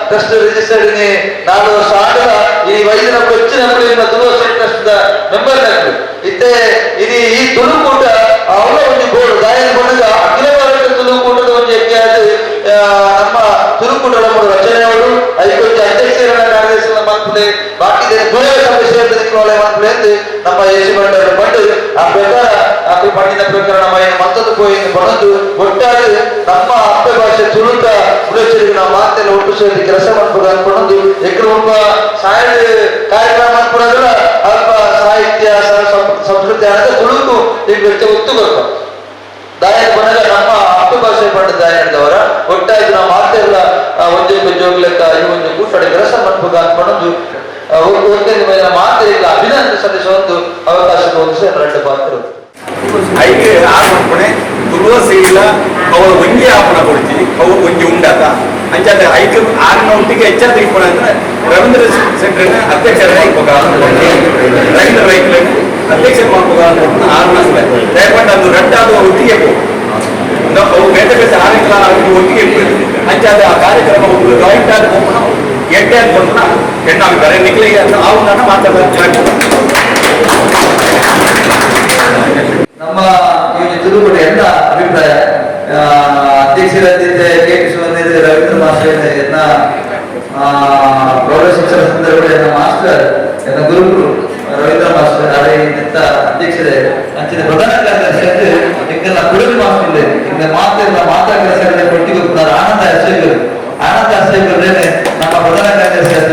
Trust registered 4 ವರ್ಷ ಆಡಲ ಈ ವೈದ್ಯನ ಹೆಚ್ಚಿನ ತುಳು ಟ್ರಸ್ಟ್ ಮೆಂಬರ್ ಇತ್ತೆ ಇದು ಈ ತುಳುಕೂಟ ಅವರ ಒಂದು ಬೋರ್ಡ್ ದಾಯನ ಬಂದಾಗ ಅಖಿಲ ಭಾರತ ತುಳುಕೂಟದ ಒಂದು ಯಜ್ಞ ನಮ್ಮ ತುಳುಕೂಟದ ರಚನೆಯವರು ಐಕೊಂಚ ಅಧ್ಯಕ್ಷರ ಕಾರ್ಯದರ್ಶಿ ಮನ್ಪುಲೆ ಬಾಕಿ ಗುಣವ ಸಭೆ ಸೇರಿದ ಮನ್ಪುಲೆ ಎಂದು ನಮ್ಮ ಯಶು ಬಂಡರು ಬಂದು ಆ ಪ್ರಕಾರ ಆ ಪಂಡಿನ ಪ್ರಕಾರ ನಮ್ಮ ಏನು ಮಂತದ್ದು ಪೋಯಿ ಬಂದು ಒಟ್ಟಾಗಿ ನಮ್ಮ ಅಪ್ಪೆ ಭಾಷೆ ತುಳುತ ಉಳಚರಿಗೆ ನಾವು ಮಾತೆಲ್ಲ ಒಟ್ಟು ಸೇರಿ ಕೆಲಸ ಮನ್ಪುಗ ಅನ್ಕೊಂಡು ಎಕ್ಕಡು ಒಬ್ಬ ಸಾಹಿತ್ಯ ಕಾರ್ಯಕ್ರಮ ಅನ್ಕೊಡೋದ್ರ ಅಲ್ಪ ಸಾಹಿತ್ಯ ಸಂಸ್ಕೃತಿ ಅನ್ನೋದು ತುಳುಕು ಈಗ ಒತ್ತು ಬರ್ತ ದಾಯ ಕೊನೆಗೆ ನಮ್ಮ ಅಪ್ಪೆ ಭಾಷೆ ಪಂಡ ದಾಯನದವರ ಒಟ್ಟಾಗಿ ನಾವು ಮಾತೆಲ್ಲ ಒಂದೇ ಜೋಗ್ಲೆಕ್ಕ ಈ ಒಂದು ಕೂಟಡೆ ಕೆಲಸ ಮನ್ಪುಗ ಅನ್ಕೊಂಡು ಒಂದೇ ಮಾತೆಲ್ಲ ಅಭಿನಂದನೆ ಸಲ್ಲಿಸುವ ಒಂದು ಅವಕಾಶ ಒಂದು ಎರಡು ಪಾತ್ರ ಐಕೆ ಆರು ಮನ್ಪುಣೆ ತುಳುವ ಸೀಲ ಅವ ಒಂಜಿ ಆಪಣ ಕೊಡ್ತಿ ಅವು ಒಂಜಿ ಉಂಡಾತ ಅಂಚಾದ ಐಕೆ ಆರಿನ ಒಟ್ಟಿಗೆ ಹೆಚ್ಚಾದ ಇಪ್ಪಣ ಅಂದ್ರೆ ರವೀಂದ್ರ ಸೆಟ್ರನ್ನ ಅಧ್ಯಕ್ಷರ ಇಪ್ಪಗ ರವೀಂದ್ರ ರೈತರನ್ನ ಅಧ್ಯಕ್ಷ ಮಾಡ್ಬೋದ ಅಂತ ಆರು ಮಾಸ ದಯಪಟ್ಟ ಅದು ರಡ್ಡಾದ ಒಟ್ಟಿಗೆ ಪೋ ಅವು ಬೇತೆ ಬೇತೆ ಆರೆಗಳ ಒಟ್ಟಿಗೆ ಅಂಚಾದ ಆ ಕಾರ್ಯಕ್ರಮ ಒಂದು ಜಾಯಿಂಟ್ ಆದ ಹೋಗೋಣ ಎಡ್ಡೆ ಅಂತ ಬಂದ ಹೆಣ್ಣಾಗ್ತಾರೆ ನಿಖಲಿಗೆ ಅಂತ ಆವು ನಾನು ಮಾತಾಡ್ತಾರೆ. ನಮ್ಮ ಈ ತುಳುಕೂಟ ಎಲ್ಲ ಅಭಿಪ್ರಾಯ ಅಧ್ಯಕ್ಷರಾದ್ಯತೆ ಕೆ ಪಿ ಸುವಂದಿರ ರವೀಂದ್ರ ಮಾಸ್ಟರ್ ಎನ್ನ ಪ್ರೌಢ ಶಿಕ್ಷಣ ಸಂದರ್ಭದಲ್ಲಿ ಎನ್ನ ಮಾಸ್ಟರ್ ಎನ್ನ ಗುರುಗಳು ರವೀಂದ್ರ ಮಾಸ್ಟರ್ ಅರೆ ಇಂಥ ಅಧ್ಯಕ್ಷರೇ ಅಂಚಿನ ಪ್ರಧಾನ ಕಾರ್ಯದರ್ಶಿ ಅಂದ್ರೆ ಎಂಗೆಲ್ಲ ಕುಡುಗು ಮಾಸ್ಟರ್ ಇದೆ ಇಂದ ಮಾತೆಲ್ಲ ಮಾತಾ ಕೆಲಸ ಕೊಟ್ಟಿಗೆ ಹೋಗ್ತಾರೆ ಆನಂದ ಅಶೇಖರ್ ಆನಂದ ಅಶೇಖರ್ ನಮ್ಮ ಪ್ರಧಾನ ಕಾರ್ಯದರ್ಶಿ ಅಂತ